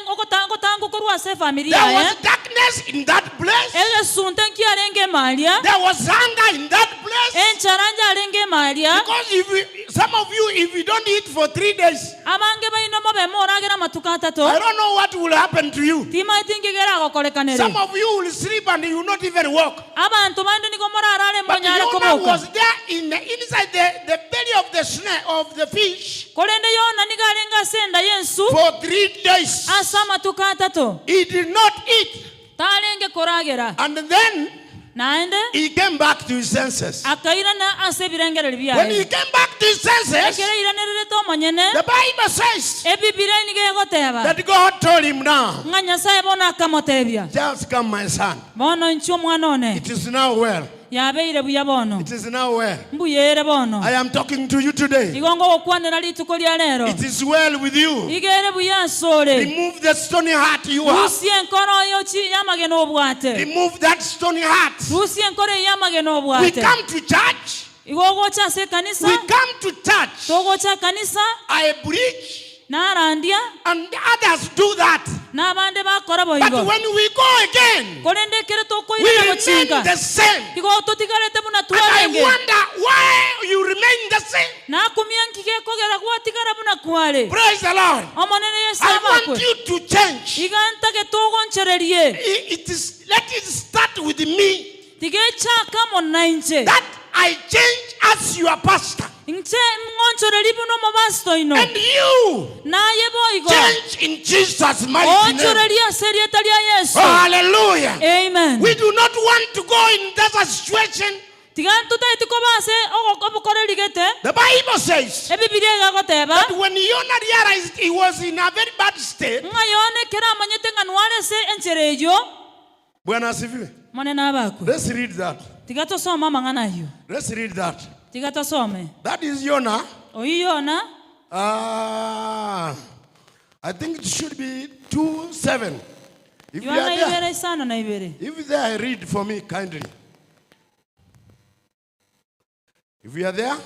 ogotanga korwa ase efamiri There yaye. was darkness in that place. Egesunte nkiarenge emaria. There was hunger in that place. Enchara njarenge emaria. Because if you, some of you, if you don't eat for 3 days, Abange baino mobe moragera amatuko atato. I don't know what will happen to you. Timaeti nkigera agokorekanere. Some of you will sleep and you will not even walk. Abanto bande nigo morarare But monyare Jonah koboka. was there in the, inside the belly of the snare of the fish Korende Yona nigo arenge ase enda y'ensu for 3 days. ase amatuko atato. He did not eat. Tarenge koragera. And then Naende he came back to his senses. akairana ase ebirengereri When he biaye. came back to his senses, Ekero airanererete omonyene, the Bible says Ebibilia nigo egoteba that God told him now, ng'a Nyasae bono akamotebia, Just come, my son. Bono inchuo omwana one, It is now well. yabeire buya bono, It is now well. mbuya ere bono. I am talking to you today. Igo ngogokwanera rituko ria rero, It is well with you. iga ere buya asore. Remove the stony heart you have. Rusia enkoro oyo chi y'amagena obwate. Remove that stony heart. Rusia enkoro eye y'amagena We obwate. come to church. Igo ogocha ase ekanisa, We come to church. togocha ekanisa, I preach narandia, and others do that. na abande bakora But boigo. when we go again, Korende ekero we tokoirana remain gochinga, the same. igo totigarete buna And I twarenge. wonder why you remain the same. Nakumia nki gekogera gwatigara buna kware. Praise the Lord. Omonene Yeso I want abakwe. you to change. Iga ntagete ogonchererie. It is let it start with me. Tiga echake amo nainche. That I change as your pastor. Inche ng'onchorerie buna omobasto oino. And you Naye boigo. change in Jesus' mighty name. Onchorerie ase erieta ria Yeso. Oh, hallelujah. Amen. We do not want to go in that situation. Tiga ntotaeti koba ase obokoreri gete. The Bible says Ebibilia egagoteba that when Jonah realized he was in a very bad state, ng'a Yona ekero amanyete ng'a nware ase enchera eyio, Bwana asifiwe. Monene abakwe. Let's read that. Tiga tosome amang'ana ayio. Let's read that. Tiga tosome. That is Jonah. Oyio Yona. Ah, I think it should be 2 7. If you Yohana are there, ibere isano na ibere. if there, read for me kindly. If you are there,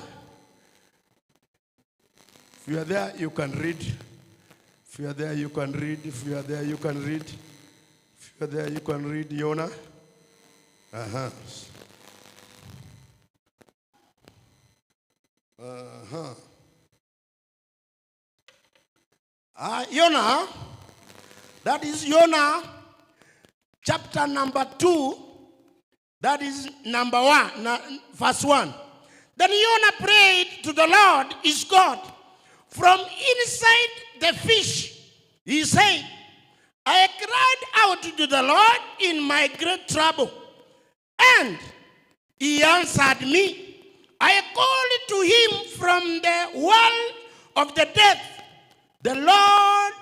if you are there, you can read. If you are there, you can read. If you are there, you can read. If you are there, you can read Jonah. Uh-huh. Uh-huh. Ah, Jonah, that is Jonah, chapter number 2, that is number 1, verse 1. Then Jonah prayed to the Lord his God from inside the fish. He said, I cried out to the Lord in my great trouble, and he answered me. I called to him from the world of the death. The Lord,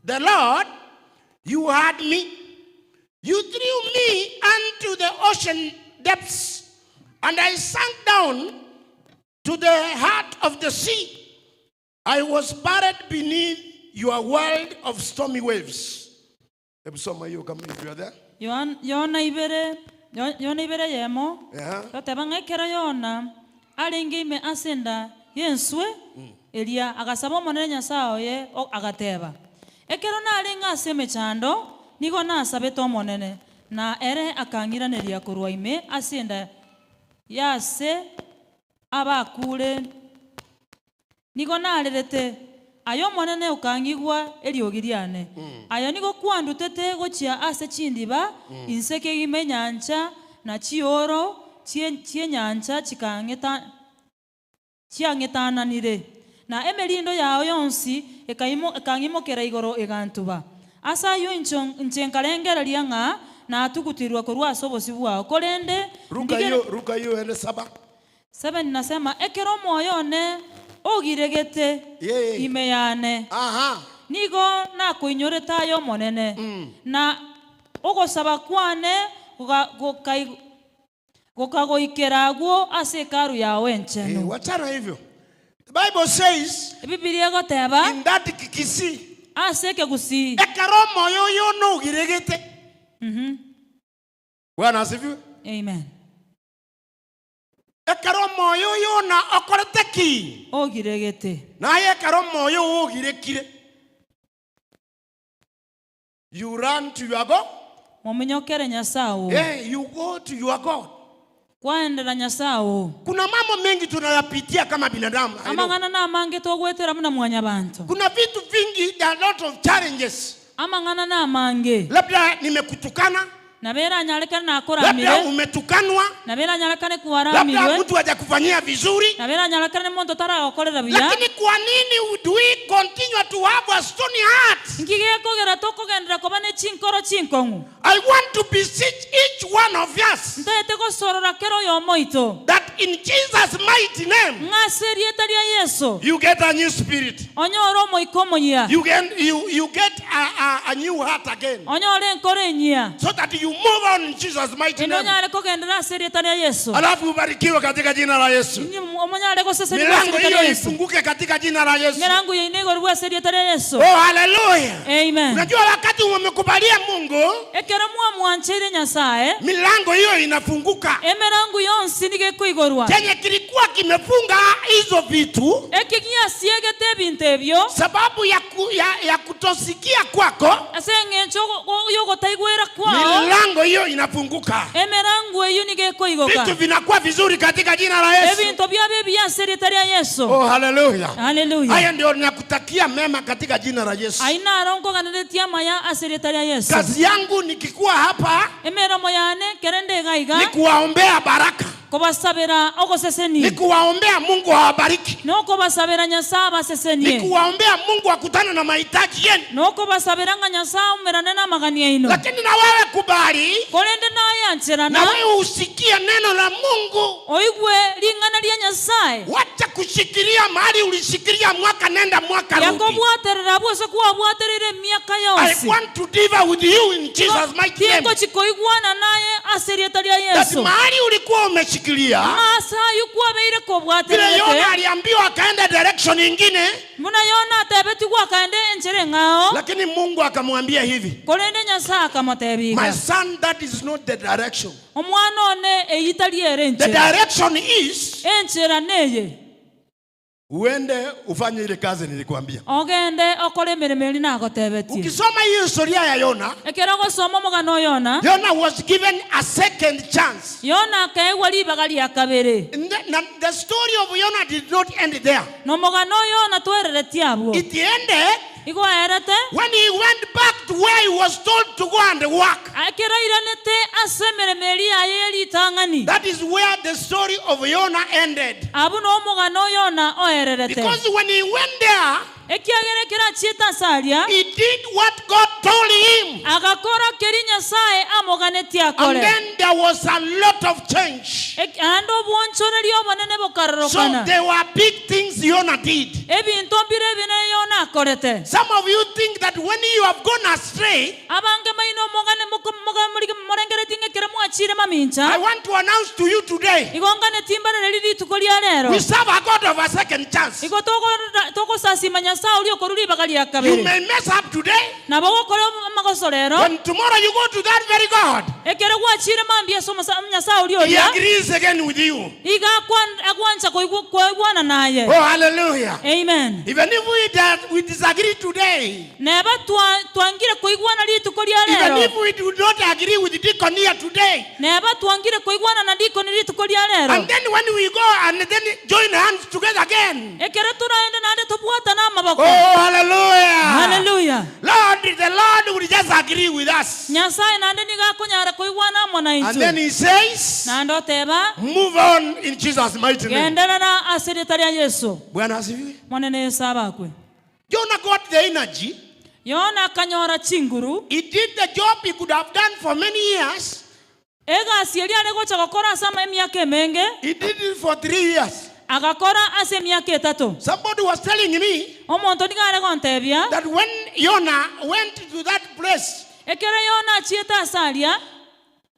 the Lord, you heard me. You threw me unto the ocean depths, and I sank down to the heart of the sea. I was buried beneath your world of stormy waves. Hebu soma hiyo kama if you are there. Yohana Yona ibere Yona ibere eyemo goteba ng'a ekero Yona arenge ime ase enda y'enswe eria agasaba Omonene Nyasae oye agateba, Ekero narenge ase emechando nigo nasabete Omonene, na ere akang'iraneria korwa ime ase enda y'aase abakure. Nigo narerete, aye Omonene okang'igwa eriogi riane. Aye nigo kwandutete gochia ase chindiba inse kegima enyancha na chiooro chi'enyancha chiang'etananire, na emerindo yao yonsi ekang'imokera igoro egantuba. Ase ayio inche nkarengereria ng'a natugutirwe korwa ase obosio bwao, korende Ruka ndigere. hiyo, ruka hiyo ende saba. Seven nasema, Ekero omoyo one ogiregete Yeah. ime yane, Aha. nigo nakoinyorete aye Omonene, na ogosaba kwane gokagoikera agwo ase Hekalu yao enchenu. Eh, wachana hivyo. The Bible says Ebibilia egoteba in that Kikisii ase ekegusii. Ekero omoyo oyo nogiregete. Bwana asifiwe. Amen. Ekero omoyo oyo na okorete ki? Ogiregete. Naye ekero omoyo oyo ogirekire. You run to your God. Mominyokere Nyasae oo. Yeah, you go to your God. Kwaendera Nyasae oo. Kuna mambo mengi tunayapitia kama binadamu. I know. Amang'ana namange togwetera buna mwanyabanto. Kuna vitu vingi, there are a lot of challenges. Amang'ana namange. Labda nimekutukana, Nabo eranyarekane labda nakoramire, umetukanwa, nabo eranyarekane labda kwaramirwe, mtu hajakufanyia vizuri. nabo eranyarekane monto taragokorera buya. Lakini kwa nini do we continue to have a stony heart? Nki gekogera tokogenderera koba ne chinkoro chinkong'u? I want to beseech each one of us Ntaete gosorora kera oyomo oito. that in Jesus' mighty name, Ng'a ase erieta ria Yeso you get a new spirit. onyore omoika omoyia. You get, you, you get a, a, a new heart again. Onyore enkoro enyia. So that you move on in Jesus' mighty Inde name. onyare kogenderera ase erieta ria Yeso. Alafu ubarikiwe katika jina la Yesu. Inye omonyare gosesenigwa ase Milango erieta hiyo ria Yeso. ifunguke katika jina la Yesu. Emerango yaino igorwe ase erieta ria Yeso. Oh, haleluya. Amen. Unajua wakati umemkubalia Mungu, Ekero mwamwancheire Nyasaye, milango hiyo inafunguka. emerango yonsi nigo ekoigorwa. Chenye kilikuwa kimefunga hizo vitu Eki giasiegete ebinto ebio sababu ya, ku, ya, ya kutosikia kwako, ase eng'encho yogotaigwera kwao, milango hiyo inafunguka, emerango eyio nigo ekoigoka. vitu vinakuwa vizuri katika jina la Yesu. Ebinto biabo ebiya ase erieta ria Yeso. Oh, haleluya. Haleluya. Haya ndio nakutakia mema katika jina la Yesu. Aye naro nkoganeretie amaya ase erieta ria Yeso. Kazi yangu nikikuwa hapa Emeromo yane kere nde iga iga ni kuwaombea baraka, kobasabera ni ogosesenie, kuwaombea Mungu awabariki, nokobasabera Nyasaye ni abasesenie, kuwaombea Mungu akutane na mahitaji yenu. nokobasabera ng'a Nyasaye aumerane na amagani aino. Lakini na wewe kubali, Korende nayancherana na wewe usikie neno la Mungu. oigwe ring'ana ria Nyasaye, Wacha kushikilia mahali ulishikilia mwaka nenda mwaka rudi. yakobwaterera abwo ase kwabwatereire emiaka I yonsi. want to deliver with you in Jesus mighty name. Tingochi koigwana naye ase erieta ria That Yeso. mahali ulikuwa umeshikilia Ng'a ase aywo kwabeire vile kobwatererete, Yona aliambiwa akaenda direction ingine, buna Yona atebetigwe akaenda enchera eng'ao, lakini Mungu akamwambia hivi, korende Nyasaye akamotebi my iga, son, that is not the direction. omwana one eyio tari ere The enchera. direction is Enchera neye, Uende ufanye ile kazi nilikuambia. ogende okore emeremo eri nagotebetie. ukisoma hiyo historia ya Yona, Ekero ogosoma omogano o Yona, Yona was given a second chance. Yona akaegwa ribaga ria kabere. And the, na- the story of Yona did not end there. Na omogano o Yona twereretie abwo. It ended Igo aerete, when he went back to where he was told to go and work. ekero airanete ase emeremo eri yaye ya ritang'ani. That is where the story of Yona ended. Abwo na omogano o Yona oererete. Because when he went there, Ekiagera ekero achiete ase aria, he did what God told him. agakora keri Nyasaye amoganetie And akore. then there was a lot of change. Ande obwonchoreria obonene So bokarorokana. there were big things Yona did. Ebinto mbire ebinene Yona akorete. Some of you think that when you have gone astray, Abange maino omogane morengeretie ng'a ekero mwachire mamincha, I want to announce to you today, igo nganetie mbarereri rituko ria rero. we serve a God of a second chance. Igo togosasima Nyasaye oria okorwa ribaga ria You kabere. may mess up today, Nabo ogokora amagoso rero, when tomorrow you go to that very God, ekero gwachire mambia ase Nyasaye oria he oria, agrees again with you. iga agwancha koigwana naye. Oh, hallelujah. Amen. Even if we disagree today, Neba twangire koigwana rituko ria even rero, if we do not agree with Deacon here today, neba twangire koigwana na Deacon rituko ria rero, and then when we go and then join hands together again. ekero toraende naende tobwatane amaboko. Oh, hallelujah. Hallelujah. Lord, the Lord will just agree with us. Nyasaye naende nigo akonyara koigwana amo And naintwe. then he says, Naende oteba, move on in Jesus' mighty name. genderera ase erieta ria Yeso. Bwana asifiwe. Monene Yeso abakwe. Jonah got the energy. Yona akanyora chinguru, He did the job he could have done for many years. egasi eria are gocha gokora ase emiaka emenge, He did it for 3 years. agakora ase emiaka etato. Somebody was telling me Omonto nigo are gontebia, that when Jonah went to that place, ekero Yona achiete ase aria,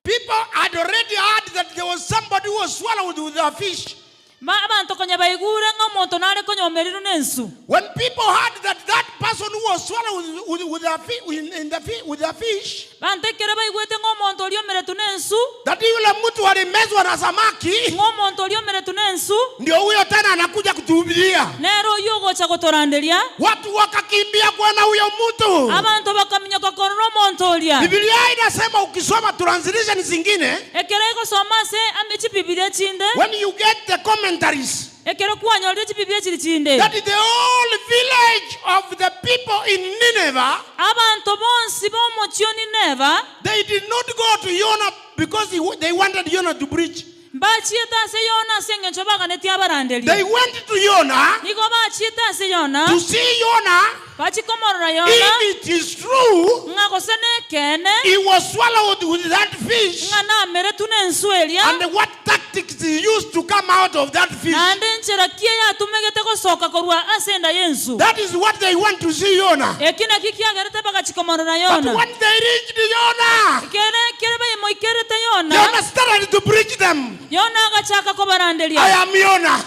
people had already heard that there was somebody who was swallowed with a fish. Abanto konya baigure ng'a omonto nare konyomerirwe na ensu. When people heard that that person who was swallowed with a fish, Banto ekero baigwete ng'a omonto oria omeretwe na ensu, that yule mtu alimezwa na samaki, ng'a omonto oria omeretwe na ensu, ndio huyo tena anakuja kutuhubiria. nere oywo ogocha gotoranderia. Watu wakakimbia kuona huyo mtu. Abanto bakaminyoka korora omonto oria. Biblia inasema ukisoma translation zingine, Ekero egosoma ase chibibilia chinde, when you get the commentaries, ekero kwanyorire chibibilia chiri chinde, that the whole village of the people in Nineveh, abanto bonsi b'omochie o Nineva, they did not go to Jonah because they wanted Jonah to preach. mbachiete ase Yona ase eng'encho baganetie abaranderia. They went to Jonah Nigo bachiete ase Yona to see Jonah. Bachia komorora Yona, if it is true, ng'a gose nekeene, he was swallowed with that fish, ng'a nameretwe nensu eria, and what tactics he used to come out of that fish. naende nchera ki eyatumegete gosoka korwa ase enda y'ensu. That is what they want to see Jonah. Eki nakio kiagerete bagachia komorora But Yona. when they reached Jonah, Kere kere baimoikerete Yona, Jonah started to preach them. Yona agachaka I kobaranderia, am Jonah.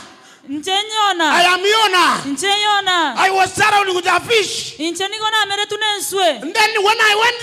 Inche I Yona, am Jonah. inche Yona, I was surrounded with a fish. inche nigo nameretwe nenswe. And then when I went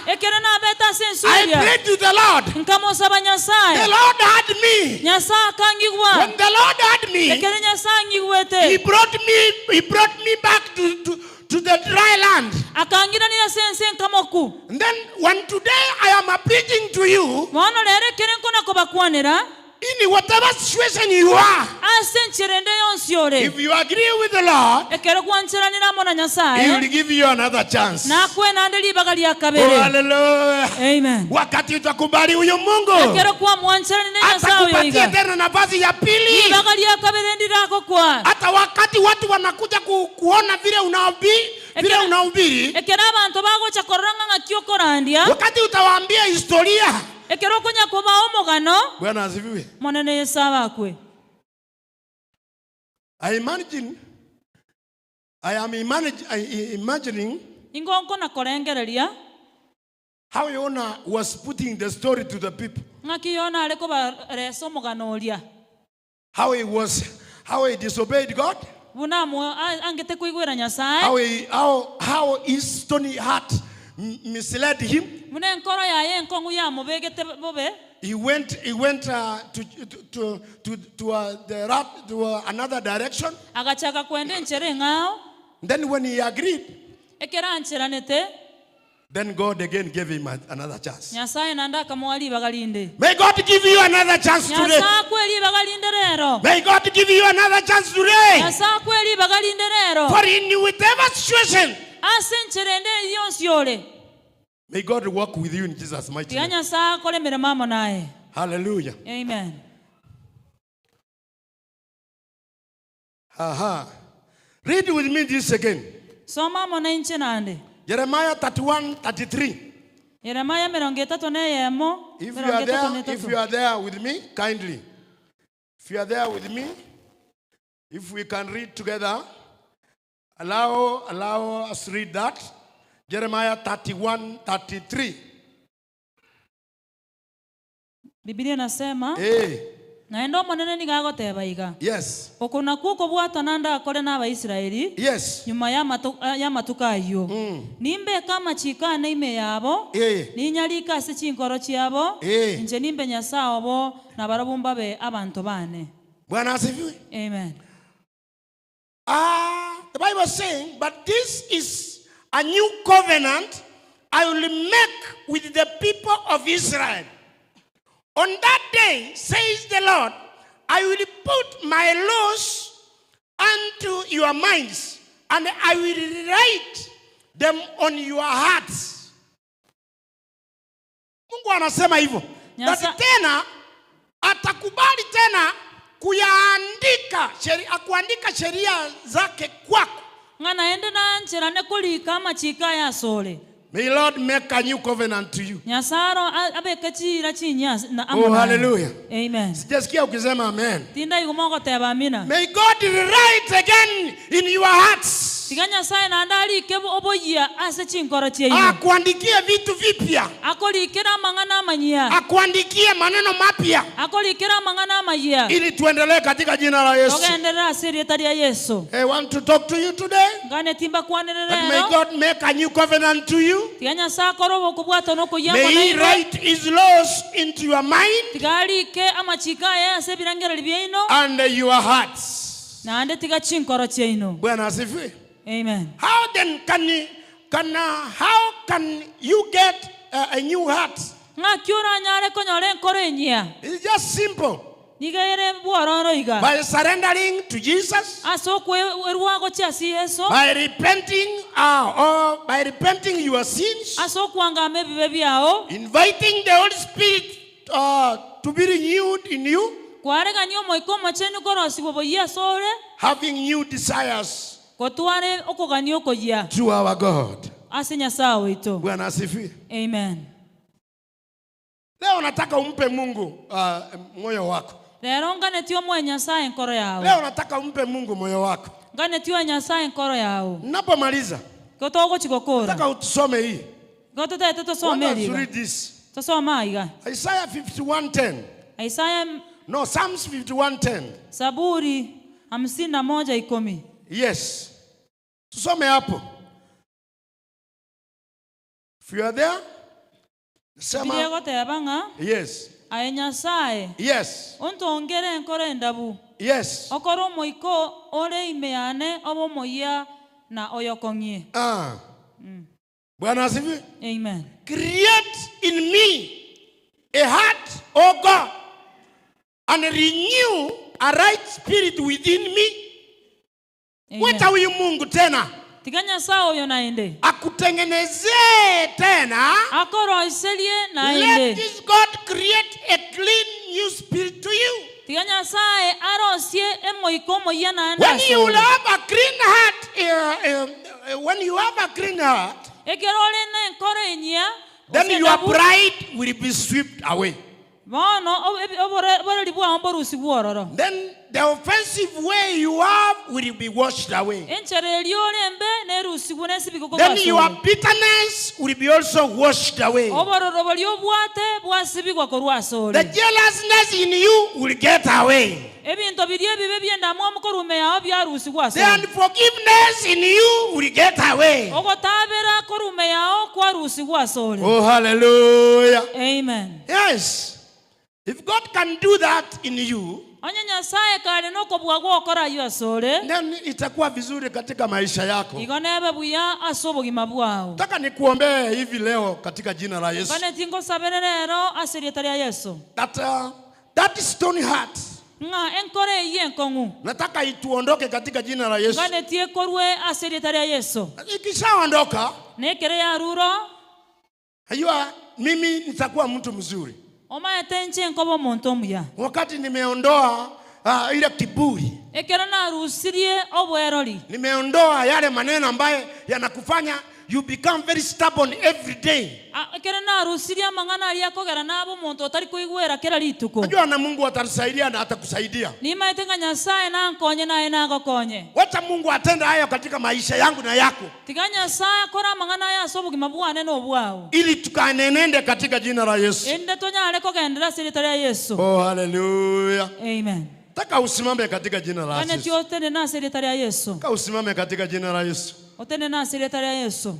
there, Ekero nabete ase ensu I eria, prayed to the Lord. nkamosaba The Nyasaye. Lord heard me. Nyasaye akangigwa. When the Lord heard me, Ekero Nyasaye He angigwete, brought me, he brought me back to the dry land. akangiranera ase ense enkamoku. And then when today I am preaching to you, Bono rero ekere nkona kobakwanera, in whatever situation you are, ase enchera ende yonsi ore, if you agree with the Lord, ekero gwancheranera amo na He Nyasaye, will give you another chance. nakwenande ribaga ria Oh, kabere. hallelujah. Amen. wakati utakubali huyu Mungu, Ekero kwamwancheranire Nyasaye oyo atakupatia iga, tena nafasi ya pili. ribaga ria kabere ndiragokwa. Hata wakati watu wanakuja ku, kuona vile unahubiri, vile unahubiri, Ekero abanto bagocha korora ng'a ng'aki okorandia, wakati utawaambia historia, ekero okonya kobaa omogano, Bwana asifiwe. Monene Yesu abakwe. I imagine, I am imagine, I imagining Ingo nkona korengereria, how Jonah was putting the story to the people. ng'aki Yona are kobaresa omogano oria. How he was, how he disobeyed God. Buna angete koigwera Nyasaye, How he, how his stony heart misled him. buna enkoro yaye enkong'u yamobegete bobe. He went, he went to, the rat, to another direction. Agachaka kwenda enchera eng'ao, Then when he agreed, ekero ancheranete, then God again gave him another chance. Nyasaye naende akamoa ribaga rinde. may God give you another chance today. Nyasaye akwe ribaga rinde rero. May God give you another chance today. Nyasaye akwe ribaga rinde rero. For in whatever situation, Ase enchera ende yonsi ore, May God walk with you in Jesus' mighty tiga name. Nyasaye akore emeremo amo naye. Hallelujah. Amen. Aha. Read with me this again. Soma amo na inche naende. Jeremiah 31, 33. Yeremia emerongo etato na eyemo, If you emerongo are etato na there, if etato. you are there with me, kindly. If you are there with me, if we can read together, allow us read that. Jeremiah 31, 33. Biblia inasema, Hey, naende omonene nigo agoteba iga. yes, Oko nakwo okobwatana ndakore na Abaisraeli, yes. nyuma y'amatuko ayio. Nimbeke amachiko ane ime yabo, ninyarike ase chinkoro chiabo, inche nimbe Nyasaye obo, na barabwo mbabe abanto bane. Bwana asifiwe. Amen. The Bible is saying, but this is a new covenant I will make with the people of Israel. On that day, says the Lord, I will put my laws unto your minds, and I will write them on your hearts. Mungu anasema hivyo. Nyasa- That tena atakubali tena kuyaandika sheria, kuandika sheria zake kwako. Ng'a naende nancherane korika amachiko aya asore. May Lord make a new covenant to you. Nyasaye aro abeke chira chinya na Oh, amo naye. hallelujah. Amen. Sijasikia ukisema amen. Tinda iguma ogoteba amina. May God write again in your hearts. Tiga Nyasaye naende arike oboyia ase chinkoro chiaino. Akuandikie vitu vipya. Akorikera amang'ana amanyia. Akuandikie maneno mapya. Akorikera amang'ana amayia. Ili tuendelee katika jina la Yesu. Togenderera ase erieta ria Yesu. I want to talk to you today. Ngane timba kwanere That may rero. God make a new covenant to you. Tiga Nyasaye akore obokobwatana okoyia May amo he nainwe. write his laws into your mind Tiga arike amachiko aye ase ebirengereri biaino. And your hearts. Naende tiga chinkoro chiaino. Bwana asifiwe. Amen. How then can you, can, how can you get a new heart? Ng'aki oranyare konyora enkoro enyia. It's just simple. Niga ere bwororo iga. By surrendering to Jesus, Ase okwerwa gochia ase Yeso. by repenting, or by repenting your sins, Ase okwangama ebibe biao. inviting the Holy Spirit to be renewed in you, Kwaregania omoika omochenu korosiwa boyia ase ore. Having new desires. Gotware okogania okoyia. To our God. Ase Nyasae oito. Bwana asifiwe. Amen. Leo nataka umpe Mungu moyo wako. Rero nganetie omoe Nyasae enkoro yao. Leo nataka umpe Mungu moyo wako. Nganetie oe Nyasae enkoro yao. Ninapomaliza. Igo togochia gokora. Nataka utusome hii. Igo totaete tosome Want us eri to iga. read this. Tosome aiga. Isaiah 51:10. Isaiah No, Psalms 51:10. Zaburi hamsini na moja ikomi. Yes. Tusome hapo. If you are there, sema Bibilia egoteba ng'a yes. Aye Nyasae, Yes. ontongere enkoro endabu, Yes. okore omoika ore ime yane obe omoyia na oyokong'ie. Ah. Bwana asifiwe. Amen. Create in me a heart, O God, and renew a right spirit within me. Amen. Weta huyu Mungu tena Tiga Nyasae oyo naende akutengenezee tena. akoroiserie Let naende. this God create a clean new spirit to you. Tiga Nyasae arosie emoika omoyia naende When you will asore. have a clean heart, when you have a clean heart, Ekero ore nenkoro enyia, then gose your endabu, pride will be swept away. bono oboreri bwao mborusigwe ororo. Then the offensive way you have will be washed away. Enchera eria ore embe nerusigwe nesibigwe korwa Then ase your ore. bitterness will be also washed away. Obororo boria obwate bwasibigwa korwa ase ore. The jealousness in you will get away. Ebinto biria ebibe bi'endamwamu korwa ime yao biarusigwe ase The ore. unforgiveness in you will get away. Ogotabera korwa ime yao kwarusigwe ase ore. Oh, hallelujah. Amen. Yes. If God can do that in you, Onye Nyasae kare nokobua gw'okora ayio asore, then itakuwa vizuri katika maisha yako. igo nebe buya ase obogima bwao. Nataka nikuombee hivi leo katika jina la Yesu. Ngane tingosabere rero ase erieta ria Yeso. That, that stony heart Ng'a enkoro eyio enkong'u. Nataka ituondoke katika jina la Yesu. Nganetie ekorwe ase erieta ria Yeso. Ikishaondoka, Na ekero yarure, Najua mimi nitakuwa mtu mzuri. Omaete inche nkoba omonto omuya. Wakati nimeondoa ile kiburi. Ekero narusirie obwerori. Nimeondoa yale maneno ambayo yanakufanya you become very stubborn every day. Ekero narusirie amang'ana aria akogera nabe omonto otari koigwera kera rituko. Najua na Mungu atatusaidia na atakusaidia. Nimaete ng'a Nyasae nankonye naye nagokonye. Wacha Mungu atende hayo katika maisha yangu na yako. Tiga Nyasae akore amang'ana aya ase obogima bwane na obwao. Ili tukanenende katika jina la Yesu. Erinde tonyare kogenderera ase erieta ria Yeso. Oh, hallelujah. Amen. Taka usimame katika jina la Gane Yesu. tio otenene ase erieta ria Yeso. Taka usimame katika jina la Yesu. Otenene ase erieta ria Yeso.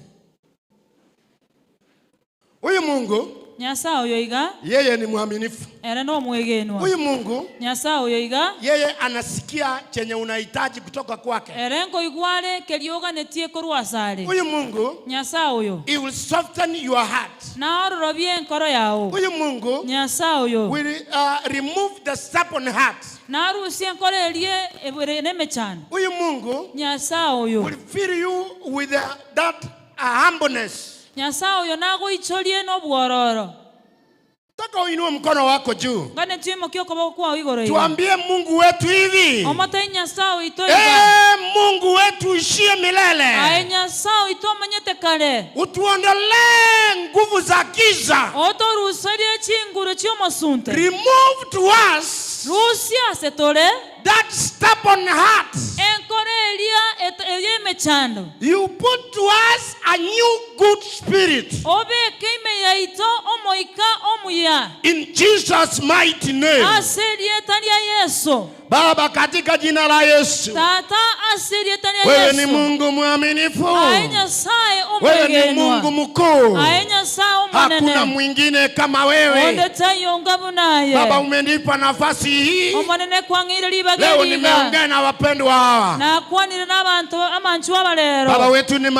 Huyu Mungu Nyasae oyo iga yeye ni mwaminifu. Ere nomwegenwa. Huyu Mungu Nyasae oyo iga yeye anasikia chenye unahitaji kutoka kwake. Ere nkoigwa are keria oganetie korwa asare. Huyu Mungu Nyasae oyo he will soften your heart. Naororobie enkoro yao. Huyu Mungu Nyasae oyo will remove the stubborn heart. Narusie enkoro eria ere nemechando. Huyu Mungu Nyasae oyo will fill you with that humbleness. Nyasae oyo nagoichorie nobwororo. Nataka uinue mkono wako juu. Nganetie imokie okoboko kwao igoro iga. Tuambie Mungu wetu hivi. Omotebie Nyasae oito iga. Mungu wetu ishie milele. Aye Nyasae oito omanyete kare. Utuondolee nguvu za giza. Otoruserie chinguru chi'omosunte. Remove to us Rusia ase tore. that stubborn heart. Enkoro eria ey'emechando. You put to us a new good spirit. Obeke ime yaito omoika omuya. In Jesus mighty name. Ase erieta ria Yeso. Baba, katika jina la Yesu. Tata, ase erieta ria Wewe ni Yeso. Mungu mwaminifu. Aye Nyasaye Wewe ni omwegenwa. Mungu mkuu. Aye Nyasaye omonene. Hakuna mwingine kama wewe. Onde taiyo ngabu naye. Baba, umenipa nafasi hii. Omonene kwang'eire ribaga Leo eriga. nimeongea na wapendwa hawa. Nakwanire n'abantu amanchu abarero. Baba wetu, ni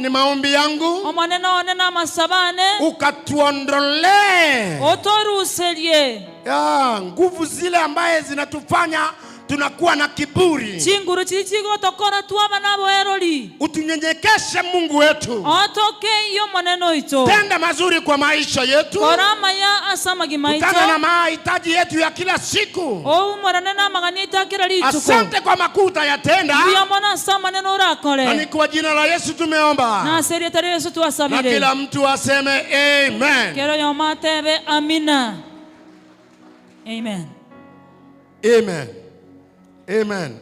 maombi yangu. Omonene one n'amasabane. Ukatuondolee. Otoruserie. Ya, nguvu zile ambaye zinatufanya tunakuwa na kiburi. Chinguru chiria chigotokora twaba naboerori. Utunyenyekeshe Mungu wetu. Otokeiyo Omonene oito. Tenda mazuri kwa maisha yetu. Kora amaya ase amagima aito. Kutana na mahitaji yetu ya kila siku. Oumorane namagani aito a kera rituko. Asante kwa makuu utayatenda. Mbuya mono ase amanene orakore. Na ni kwa jina la Yesu tumeomba. Na ase erieta ria Yesu twasabire. Na kila mtu aseme amen. Kera oyomo atebe amina. Amen. Amen. Amen.